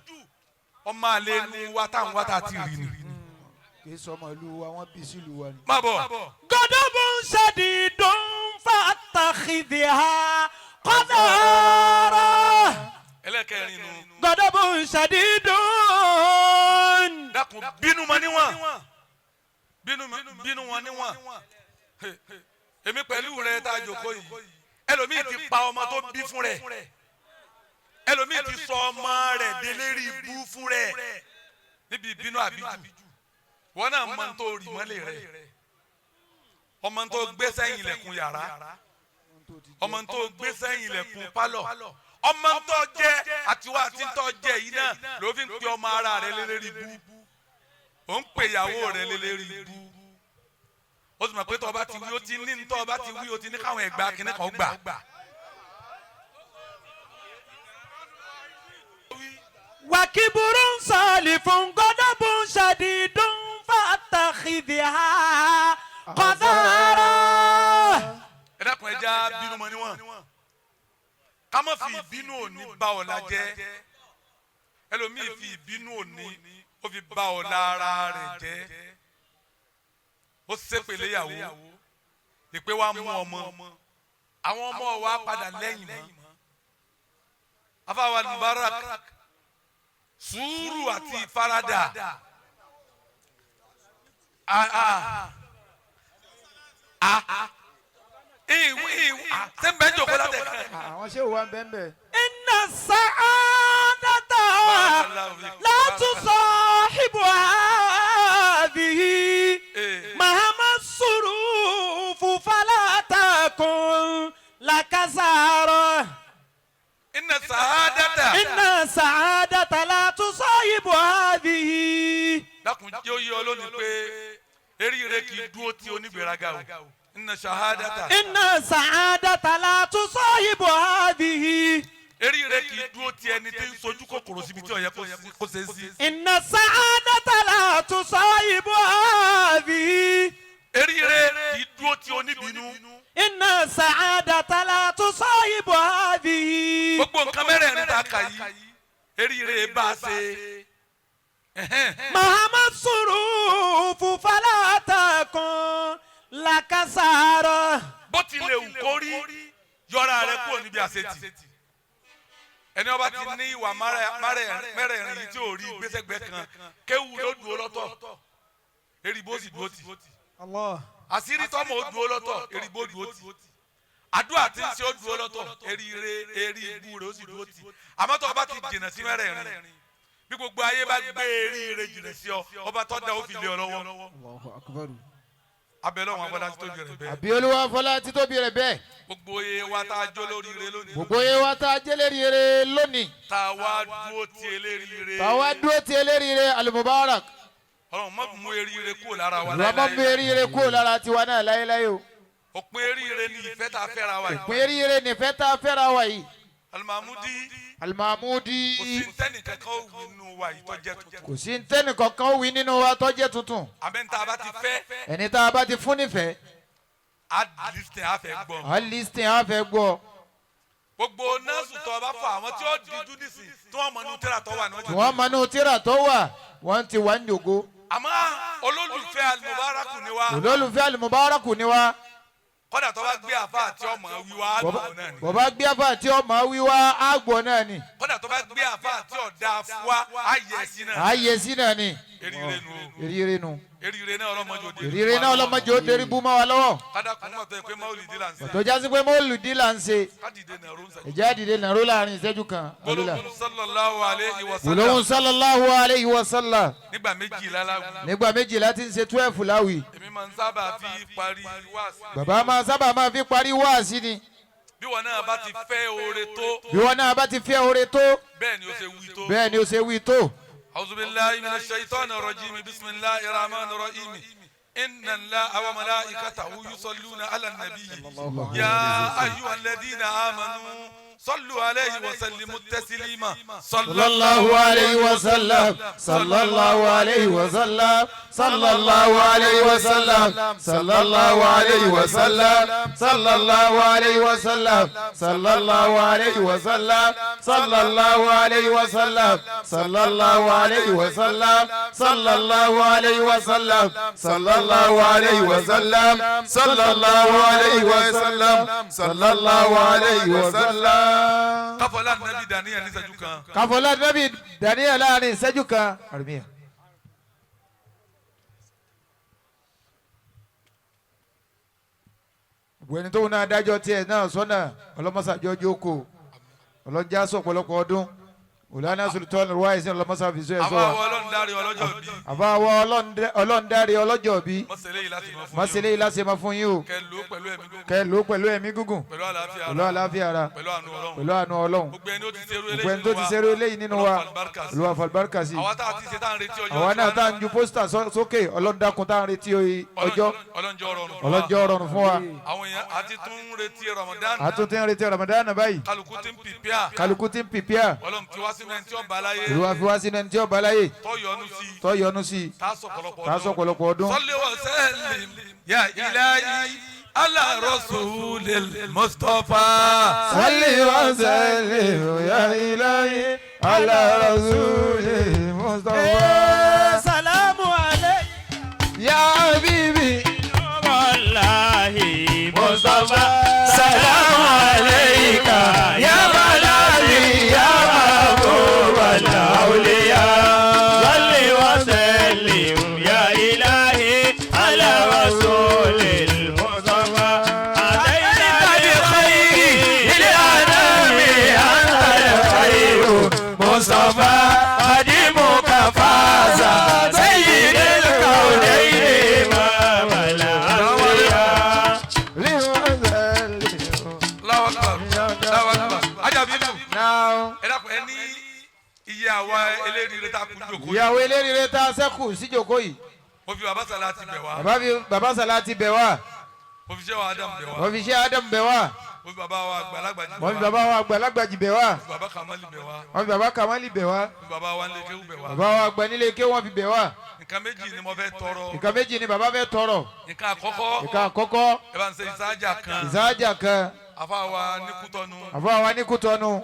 D: ọmọ àlè nu wa táwọn wa tá a ti rí ni.
B: Kì í sọmọ ìlú wa, wọ́n bí sílùú wa ni.
D: Má bọ̀.
E: غضب شديد فاتخذها قدارا.
D: Ẹlẹ́kẹ̀rin nu.
E: غضب شديد.
D: Dákun, bínú mọ níwọ̀n, bínú wọn níwọ̀n. Èmi pẹ̀lú rẹ tá a jòkó yìí, ẹlòmíì ti pa ọmọ tó bí fún rẹ̀, ẹlòmíì ti sọ ọmọ rẹ̀ délérí ibú fún rẹ̀ níbi ìbínú àbíjù. Wọn náà mọ tó rì mọ́lẹ̀ rẹ̀, ọmọ tó gbé sẹ́yìn ilẹ̀kùn yàrá, ọmọ tó gbé sẹ́yìn ilẹ̀kùn pálọ̀, ọmọ tó jẹ́ àtiwá àti tó jẹ́ yìí náà ló fi ń pe ọmọ ara rẹ̀ lélérí ibú, ó ń pe ìyàwó rẹ̀ lélérí ibú. Ó sì mọ̀ pé tọ́ba ti wí, ó ti ní, tọ́ba ti wí, ó ti ní káwọn ẹ̀gbá kínní kan gbà.
E: وكبر سالف غضب شديد فاتخذها قذارا.
D: Ẹ dákun, ẹ já bínú mọ níwọ̀n, ká má fi ìbínú òní bá ọ̀la jẹ́. Ẹlòmíì fi ìbínú òní, ó fi bá ọ̀la ara rẹ̀ jẹ́. Ó ṣépè léyàwó, ìpè wa mú ọmọ, àwọn ọmọ wa padà lẹ́yìn mọ́. Afáwa Mubarak, sùúrù àti ìfaradà, ah ah ah, ìwé ìwé sẹ́ńbẹ́ ń jòkó látẹ̀ kan.
B: Àwọn ṣé wà ń bẹ́ẹ̀ bẹ́ẹ̀.
E: إن السعادة لا تصاحب هذه مهما الظروف فلا تكن لك زارة.
D: إن السعادة
E: إن السعادة لا تصاحب هذه.
D: Dákun, jẹ́ ó yé ọ lónìí pé eríire kì í dúró tí onígbèraga o. إن السعادة
E: إن السعادة لا تصاحب هذه.
D: Eríire kì í dúró tí ẹni tí ń sojú kòkòrò síbi tí ó yẹ kó ṣe sí.
E: إن السعادة لا تصاحب هذه.
D: Eríire kì í dúró tí oníbínú.
E: إن السعادة لا تصاحب هذه.
D: Gbogbo nǹkan mẹ́rẹ̀ẹ̀rin tá a kà yìí, eríire bá a ṣe.
E: مهما الظروف فلا تكن لك سارة.
D: Bó tilẹ̀ wù kó rí, yọra rẹ kúrò níbi àṣetì. Ẹni ọba ti ní ìwà mẹ́rẹ̀ẹ̀rin yìí tí ò rí gbèsègbè kan, kéwù ló dúró lọ́tọ̀, erigbó sì dúró tì.
F: Allah.
D: Àṣírí tọ́mọ ó dúró lọ́tọ̀, erigbó dúró tì. Àdúrà tí ń ṣe ó dúró lọ́tọ̀, eríire eri ibu rẹ̀ ó sì dúró tì. Àmọ́ tó ọba ti jìnnà sí mẹ́rẹ̀ẹ̀rin, bí gbogbo ayé bá gbé eríire jìnnà sí ọ, ọba tó da ó fi lé ọ lọ́wọ́.
F: Allahu akbar.
D: Abẹ́lẹ́ wọn abọ́lá tó jọ rẹ̀ bẹ́ẹ̀.
B: Àbí Olúwa fọlá títóbi rẹ̀ bẹ́ẹ̀.
D: Gbogbo iye wa tá a jó lórí ire lónìí,
B: Gbogbo iye wa tá a jẹ́ lérí eré lónìí,
D: tá a wá dúró ti eléríire,
B: tàwa dúró ti eléríire Al-Mubarak,
D: Ọlọ́run má mú eríire kúrò lára wa
B: Olúwa má mú
D: láéláé.
B: eríire kúrò lára tiwa náà láéláé o.
D: Òpin eríire ni ìfẹ́ tá a fẹ́ra wa yìí.
B: Òpin eríire nìfẹ́ tá a fẹ́ra wa yìí.
D: Alimamudi,
B: Alimamudi,
D: kò sí ntẹ́nì kankan ó wí nínú wa yìí tó jẹ́ tuntun.
B: Kò sí ntẹ́nì kankan wí nínú wa tó jẹ́ tuntun.
D: Àmẹ́ níta bá ti fẹ́,
B: Ẹni tá a bá ti fún nífẹ̀ẹ́,
D: á listen, á fẹ́ gbọ́.
B: Á listen, á fẹ́ gbọ́.
D: Gbogbo nọ́ọ̀sù tó bá fọ, àwọn tí ó díjú nísìn tí wọ́n mọ̀ nínú tẹ́lá tó wà ní
B: Tí wọ́n mọ inú tíra tó wà, wọ́n ti wà ní ògo.
D: Àmọ́ olólùfẹ́ Alimubaraku ni wa.
B: Olólùfẹ́ Alimubaraku ni wa.
D: Kọ́dà tó bá gbé àfa àti ọmọ wíwá, á gbọ́ náà ni.
B: Bọ̀bá gbé àfà tí ọmọ wíwá, àgbọ̀ náà ni.
D: Kọ́dà tó bá gbé àfa àti ọ̀dà fúwa, á yẹ sí náà.
B: Ààyè sí náà ni.
D: Eríire nu o.
B: Eríire nu.
D: Eríire náà ọlọ́mọdé òde.
B: Eríire náà ọlọ́mọdé ó derí bú mọ́ wa lọ́wọ́.
D: Kádàkùn mọ̀ tó yẹ pé máwùlì là ń sè.
B: Tó jásí pé mọ́lùdí là ń ṣe.
D: Kádìdé náà ló ń sè.
B: Ẹ̀jẹ̀ àdìde nàró láàrin ìṣẹ́jú kan. Alula.
D: Gbólóhùn sallallahu alayhi wa sallam.
B: Gbólóhùn sallallahu alayhi wa sallam.
D: Nígbà méjìlá láwù.
B: Nígbà méjìlá tí ń ṣe 12 láwì.
D: Èmi máa ń sábà fi parí wáàsí.
B: Bàbá máa sábà máa fi parí wáàsí ni.
D: Bí wọn náà bá ti fẹ́ oore tó,
B: Bí wọn náà bá ti fẹ́ oore tó,
D: bẹ́ẹ̀ ni ó ṣe wí tó.
B: bẹ́ẹ̀ ni ó ṣe wí tó.
D: أعوذ بالله من الشيطان الرجيم، بسم الله الرحمن الرحيم، إن الله وملائكته يصلون على النبي، يا أيها الذين آمنوا صلوا عليه وسلموا تسليما.
B: صلى الله عليه وسلم، صلى الله عليه وسلم، صلى الله عليه وسلم، صلى الله عليه وسلم، صلى الله عليه وسلم، صلى الله عليه وسلم، صلى الله عليه وسلم، صلى الله عليه وسلم، صلى الله عليه وسلم، صلى الله عليه وسلم، صلى الله عليه وسلم، صلى الله عليه وسلم.
D: Káfọlá nàbí Daniel ní ìṣẹ́jú kan.
B: Kàfọlá nàbí Daniel láàrin ìṣẹ́jú kan. Àrùmíà. Gbogbo ẹni tóun náà dájọ́ tiẹ̀ náà sọ́nà ọlọ́mọṣàjọ́ jókòó ọlọ́jà sọ ọ̀pọ̀lọpọ̀ ọdún. Mọ̀lánà Sultan Wáìsì ọlọ́mọsá fi sọ ẹ̀ sọ
D: Àbá
B: wa.
D: wa Ọlọ́run dárí ọlọ́jọ́ bí.
B: Àbá wa Ọlọ́run dárí ọlọ́jọ́ bí.
D: Mọ̀sẹ̀lẹ̀ yìí láti mọ̀ fún yín o.
B: Mọ̀sẹ̀lẹ̀ yìí láti mọ̀ fún yín o.
D: Kẹ́ lò ó pẹ̀lú ẹ̀mí gígùn.
B: Kẹ́ lò ó pẹ̀lú ẹ̀mí gígùn.
D: Pẹ̀lú àlàáfíà
B: Pẹ̀lú àlàáfíà ara.
D: Pẹ̀lú àánú Ọlọ́run.
B: Pẹ̀lú àánú Ọlọ́run.
D: Gbogbo ẹni ó ti ṣerú
B: Gbogbo ẹni tó ti ṣerú eléyìí nínú wa. Olúwa fàlùbáríkà sí.
D: Àwa tá a ti ṣe tá à ń retí ọjọ́.
B: Àwa náà tá à ń ju pósítà sókè, Ọlọ́run dákun, tá à ń retí ọjọ́.
D: Ọlọ́njọ́ rọrùn fún wa.
B: Ọlọ́njọ́ rọrùn fún wa.
D: Àwọn èèyàn àti tún ń retí Ramadan.
B: Àtún ti ń retí Ramadan báyìí.
D: Kálukú ti ń pìpíà.
B: Kálukú ti ń pìpíà.
D: Ọlọ́run fi wá sínú ẹni tí ó bá láyé.
B: Olúwa fi wá sínú ẹni tí ó bá láyé.
D: Tó yọ́nú sí i.
B: Tó yọ́nú sí i.
D: Tá a sọ ọ̀pọ̀lọpọ̀
B: Tá a sọ ọ̀pọ̀lọpọ̀ ọdún.
D: Salli wa sallim ya ilahi ala rasulil Mustafa.
B: Salli wa sallim ya ilahi ala rasulil Mustafa.
A: Salamu alaykum.
B: Ya habibi.
A: Wallahi Mustafa. Salamu alayka ya balali ya mahbub al-awliya. Salli wa sallim ya ilahi ala rasulil Mustafa. Atayna bi khayri lil-anami anta al-khayru Mustafa. Khadimuka faza sayyidil kawnayni imam al-anbiya.
D: Allahu akbar. Allahu akbar. Ajabi ibu.
B: Now.
D: Ẹ dákun, ẹ ní iye àwa eléríire tá a kú jòkó yìí.
B: Ìyàwó eléríire tá a sẹ́kù síjòkó yìí.
D: Mo fi bàbá sàlá ti bẹ̀ wá.
B: Bàbá fi bàbá sàlá ti bẹ̀ wá.
D: Mo fi sẹ́wọ̀n Adam bẹ̀ wá.
B: Wọ́n fi ṣé Adam bẹ̀ wá.
D: Mo fi bàbá wa àgbàlagbà jì bẹ̀ wá.
B: Wọ́n fi bàbá wa àgbàlagbà jì bẹ̀ wá.
D: Mo fi bàbá Kamali bẹ̀ wá.
B: Wọ́n fi bàbá Kamali bẹ̀ wá.
D: Mo fi bàbá wa nílé kéwú bẹ̀ wá.
B: Bàbá wa àgbà nílé kéwú wọ́n fi bẹ̀ wá.
D: Nǹkan méjì ni mo fẹ́ tọrọ.
B: Nǹkan méjì ni bàbá fẹ́ tọrọ.
D: Nǹkan àkọ́kọ́.
B: Nǹkan àkọ́kọ́.
D: Ẹ bá ń ṣe ìsájà kan.
B: Ìsájà kan.
D: Àfa wa ní Kútọ́nù.
B: Àfa wa ní Kútọ́nù.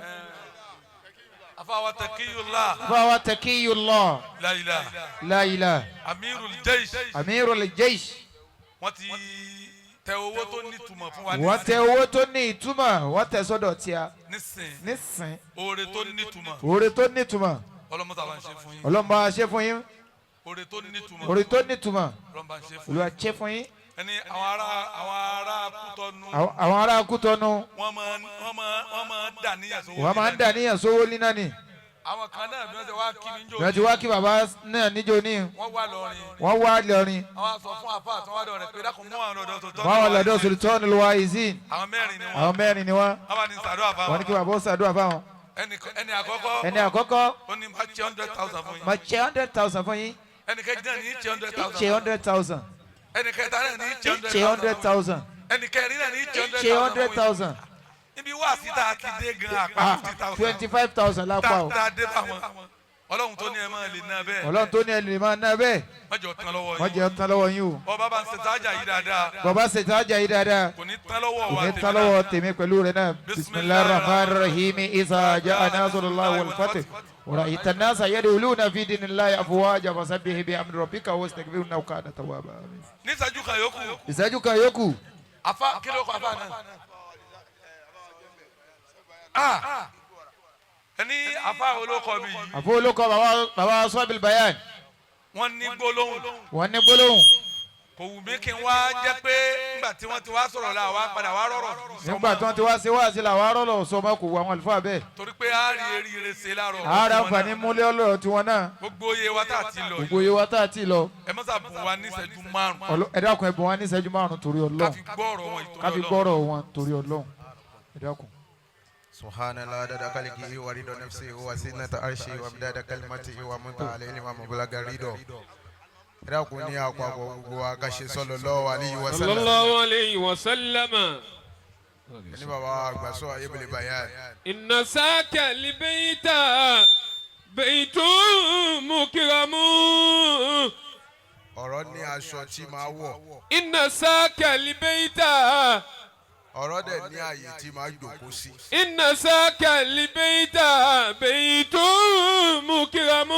D: Àfa wa Takiyullah.
B: Àfa wa Takiyullah.
D: La ilaha.
B: La ilaha.
D: Amirul Jaish.
B: Amirul Jaish.
D: Wọ́n ti tẹ owó tó nítumọ̀ fún wa.
B: Wọ́n tẹ owó tó ní ìtumọ̀, wọ́n tẹ sọ́dọ̀ tíya.
D: Nísìn.
B: Nísìn.
D: Oore tó nítumọ̀.
B: Oore tó nítumọ̀.
D: Ọlọ́mọ tá a bá ń ṣe fún yín.
B: Ọlọ́mọ bá ṣe fún yín.
D: Oore tó nítumọ̀.
B: Oore tó nítumọ̀.
D: Ọlọ́mọ bá ń ṣe fún yín.
B: Olúwa ṣe fún yín.
D: Ẹni àwọn ará Kútọ́nù.
B: Àwọn ará Kútọ́nù.
D: Wọ́n máa dà níyàn sówó.
B: Wọ́n máa ń dà níyàn sówó níná ni.
D: Àwọn kan náà bí wọ́n ṣe wá kí mi níjó.
B: Bí wọ́n ti wá kí bàbá náà níjó ní.
D: Wọ́n wà lọ́rin.
B: Wọ́n wá lọ́rin.
D: Àwọn sọ fún àfa àti wọ́n wá dọ̀rẹ̀ pé dákun mú àwọn ọ̀dọ́ tó tọ́.
B: Wọ́n wà lọ́dọ̀ Sultanul Waizin.
D: Àwọn mẹ́rin ni wọ́n.
B: Àwọn mẹ́rin ni wọ́n.
D: Wọ́n bá ní sàdúrà fáwọn.
B: Wọ́n ní kí bàbá ó sàdúrà fáwọn.
D: Ẹni àkọ́kọ́.
B: Ẹni àkọ́kọ́.
D: Ó ní máa ṣe 100,000 fún yín.
B: Máa ṣe 100,000 fún yín.
D: Ẹni kejì náà ní ṣe 100,000.
B: Ṣe 100,000.
D: Ẹni kẹta náà ní ṣe
B: Ṣe 100,000.
D: Ẹni kẹrin náà ní
B: Ṣe 100,000.
D: Ibi wá sí tá a ti dé gan apá 50,000.
B: 25,000 lápá o.
D: Tá a dé bá wọn. Ọlọ́run tó ní ẹ máa lè ná bẹ́ẹ̀.
B: Ọlọ́run tó ní ẹ lè máa ná bẹ́ẹ̀.
D: Má jẹ́ ó tán lọ́wọ́ yín.
B: Má jẹ́ ó tán lọ́wọ́ yín o.
D: Bọ́ bá ń ṣe tájà yìí dáadáa.
B: Bọ́bá ṣe tájà yìí dáadáa.
D: Kò ní tán lọ́wọ́ wa
B: Kò ní tán lọ́wọ́ tèmi pẹ̀lú rẹ̀ náà. Bismillahir rahmanir rahim. Iza jaa nasrullahi wal fath. Wa ra'ayta an-nasa yadkhuluna fi dinillahi afwaja fasabbih bihamdi rabbika wastaghfirhu innahu kana tawwaba.
D: Ní ìṣẹ́jú kan yòókù.
B: Ìṣẹ́jú kan yòókù.
D: Afa kí ló kọ afa náà? Ah! Ẹni afa olókọ mi yìí.
B: Àfọ olókọ bàbá Sọ́bìlì Bayan.
D: Wọ́n ní gbólóhùn.
B: Wọ́n ní gbólóhùn.
D: Kò wù mí kí n wá jẹ́ pé nígbà tí wọ́n ti wá sọ̀rọ̀ la wá padà wá rọ̀rọ̀.
B: Nígbà tí wọ́n ti wá sí wá sí la wá rọ̀rọ̀ sọmọ kò wọ àwọn àlùfáà bẹ́ẹ̀.
D: Torí pé a rí eríire ṣe láàárọ̀.
B: Ara àǹfààní múlẹ̀ ọlọ́rọ̀ tiwọn náà.
D: Gbogbo iye wa tá a ti lọ yìí.
B: Gbogbo iye wa tá a ti lọ.
D: Ẹ má sà bùn wa ní ìṣẹ́jú 5.
B: Ẹ dákun, ẹ bùn wa ní ìṣẹ́jú 5 torí Ọlọ́run.
D: Ká fi gbọ́ ọ̀rọ̀ wọn ìtorí
B: Ká fi
D: Ọlọ́run.
B: gbọ́rọ̀ wọn torí Ọlọ́run. Ẹ dákun.
H: سبحان الله عدد خلقه ورضا نفسه وزنة عرشه ومداد كلمته ومنتهى العلم ومبلغ الرضا. Ẹ dákun, ní àpapọ̀ gbogbo wa ká ṣe sallallahu alayhi wa sallam.
I: Sallallahu alayhi wa sallam.
H: Ẹni bàbá àgbà sọ ayébílẹ̀ bayan.
I: إن ساك البيت بيت مكرم.
H: Ọ̀rọ̀ ní aṣọ tí máa wọ̀.
I: إن ساك البيت.
H: Ọ̀rọ̀ dẹ̀ ní ààyè tí máa jòkó sí.
I: إن ساك البيت بيت مكرم.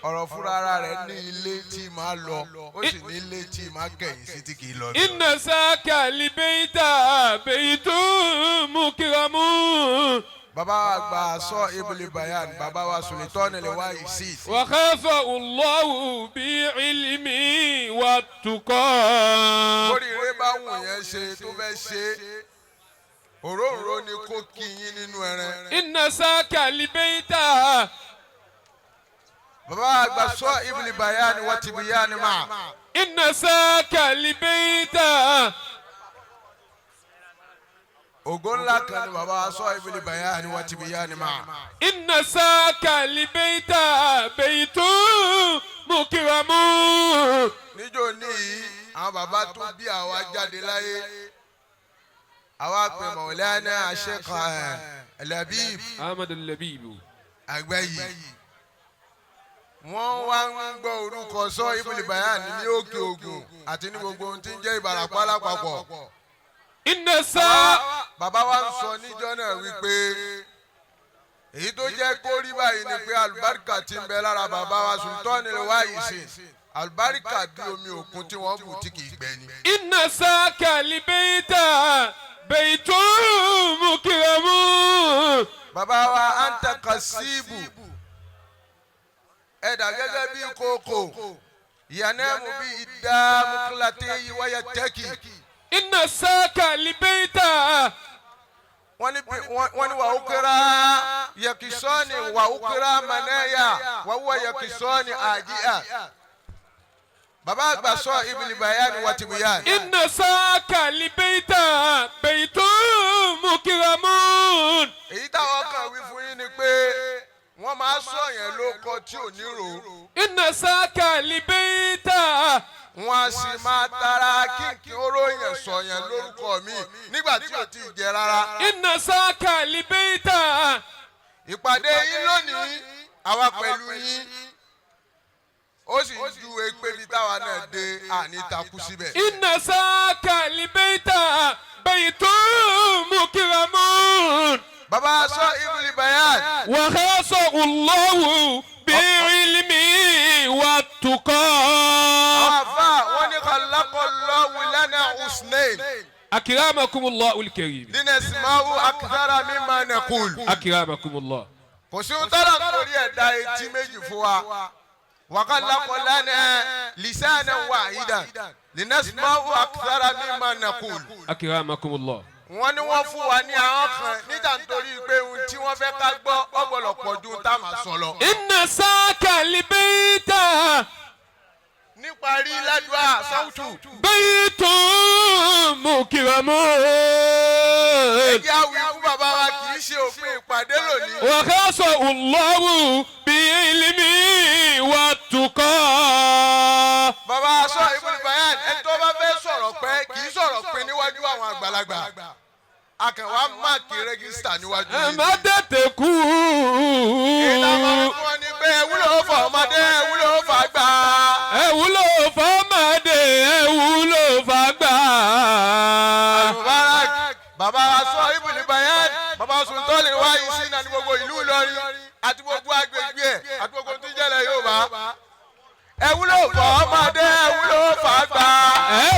H: Ọ̀rọ̀ fúnra ara rẹ̀ ní ilé tí máa lọ, ó sì ní ilé tí máa kẹ̀yìn sí tí kì í lọ.
I: إن ساك البيت بيت مكرم.
H: Bàbá àgbà sọ ibùlẹ̀ bayan, bàbá wa Sultan Waizin.
I: وخاف الله بعلمه والتقى.
H: Oríire bá wù yẹn ṣe tó fẹ́ ṣe. Òróǹro ni kó kí yín nínú ẹran.
I: إن ساك البيت
H: Bàbá àgbà sọ ibùdó bayani wọ́n ti bìyàní mà.
I: إن ساك البيت
H: Ògo ńlá kan ni bàbá sọ ibùdó bayani wọ́n ti bìyàní mà.
I: إن ساك البيت بيت مكرم.
H: Níjó ní yìí, àwọn bàbá tó bí àwa jáde láyé. Àwa pè Mọ̀lánà Sheikh Labib
I: أحمد اللبيب.
H: Àgbẹ̀yì. Wọ́n wá ń gbọ́ orúkọ sọ ibùdó bayani ní Òkè Ògùn àti ní gbogbo ohun tí ń jẹ́ Ìbàràpá lápapọ̀.
I: إن سا
H: Bàbá wa ń sọ níjọ́ náà wípé èyí tó jẹ́ kó rí báyìí ni pé àlùbáríkà ti ń bẹ lára bàbá wa Sultan Wáyìísì, àlùbáríkà bí omi òkun tí wọ́n bù tí kì í gbẹ ni.
I: إن ساك البيت بيت مكرم.
H: Bàbá wa anta kasibu ẹ̀dà gẹ́gẹ́ bí kòkò yànnẹ́mú bí ìdá mukulate yìí wáyà tẹ́kì.
I: إن ساك البيت
H: Wọ́n ní wà ó kéré yẹkisọ́ni wà ó kéré manẹ́yà wà wúwa yẹkisọ́ni àjíà. Bàbá àgbà sọ ibìlì bayani wà tìbúyani.
I: إن ساك البيت بيت مكرم.
H: Èyí táwọn kan wí fún yín ni pé wọ́n máa sọ yẹn lóko tí ò ní rò ó.
I: إن ساك البيت
H: Wọ́n á sì máa tara kínkín oró yẹn sọ yẹn lórúkọ mi nígbà tí ò tí ì jẹ rárá.
I: إن ساك البيت
H: Ìpàdé yín lónìí, àwa pẹ̀lú yín, ó sì ń ju pé bí táwa náà dé àní takú síbẹ̀.
I: إن ساك البيت بيت مكرم.
H: Bàbá sọ ibùdó bayan.
I: وخاصه الله بعلم والتقى.
H: Àwọn àfa wọn ní khalaqallahu lana usnain.
I: أكرمكم الله الكريم.
H: Linasma'u akthara mimma naqul.
I: أكرمكم الله.
H: Kò sí ohun tọ́lá nítorí ẹ̀dá etí méjì fún wa. Wa khalaqa lana lisanan wahidan linasma'u akthara mimma naqul.
I: أكرمكم الله.
H: Wọ́n ní wọ́n fún wa ní àwọn kan níta nítorí pé ohun tí wọ́n fẹ́ ká gbọ́ ọgbọ́dọ̀ pọ̀ ju tá a máa sọ lọ.
I: إن ساك البيت
H: Níparí ládùá sáwùtù.
I: بيت مكرم.
H: Ẹjẹ́ àwìn fún bàbá wa, kì í ṣe òpin ìpàdé lónìí.
I: وخاصه الله بعلم والتقى.
H: Bàbá sọ ibùdó bayan, ẹni tó bá fẹ́ sọ̀rọ̀ pẹ́ kì í sọ̀rọ̀ pin níwájú àwọn àgbàlagbà. Akànwá mark register níwájú
I: Ẹ
H: yìí.
I: má tètè kú.
H: Ìlànà fún wọn ni pé ẹ wúlò fún ọmọdé, ẹ wúlò fún àgbà.
I: Ẹ wúlò fọ́mọdé, ẹ wúlò fàgbà.
H: Mubarak bàbá wa sọ ibùdó bayan, bàbá Sultan wáyé sí náà ní gbogbo ìlú Ìlọrin àti gbogbo agbègbè ẹ̀ àti gbogbo tó ń jẹ́lẹ̀ Yorùbá. Ẹ wúlò fún ọmọdé, ẹ wúlò fún àgbà.
I: Ẹ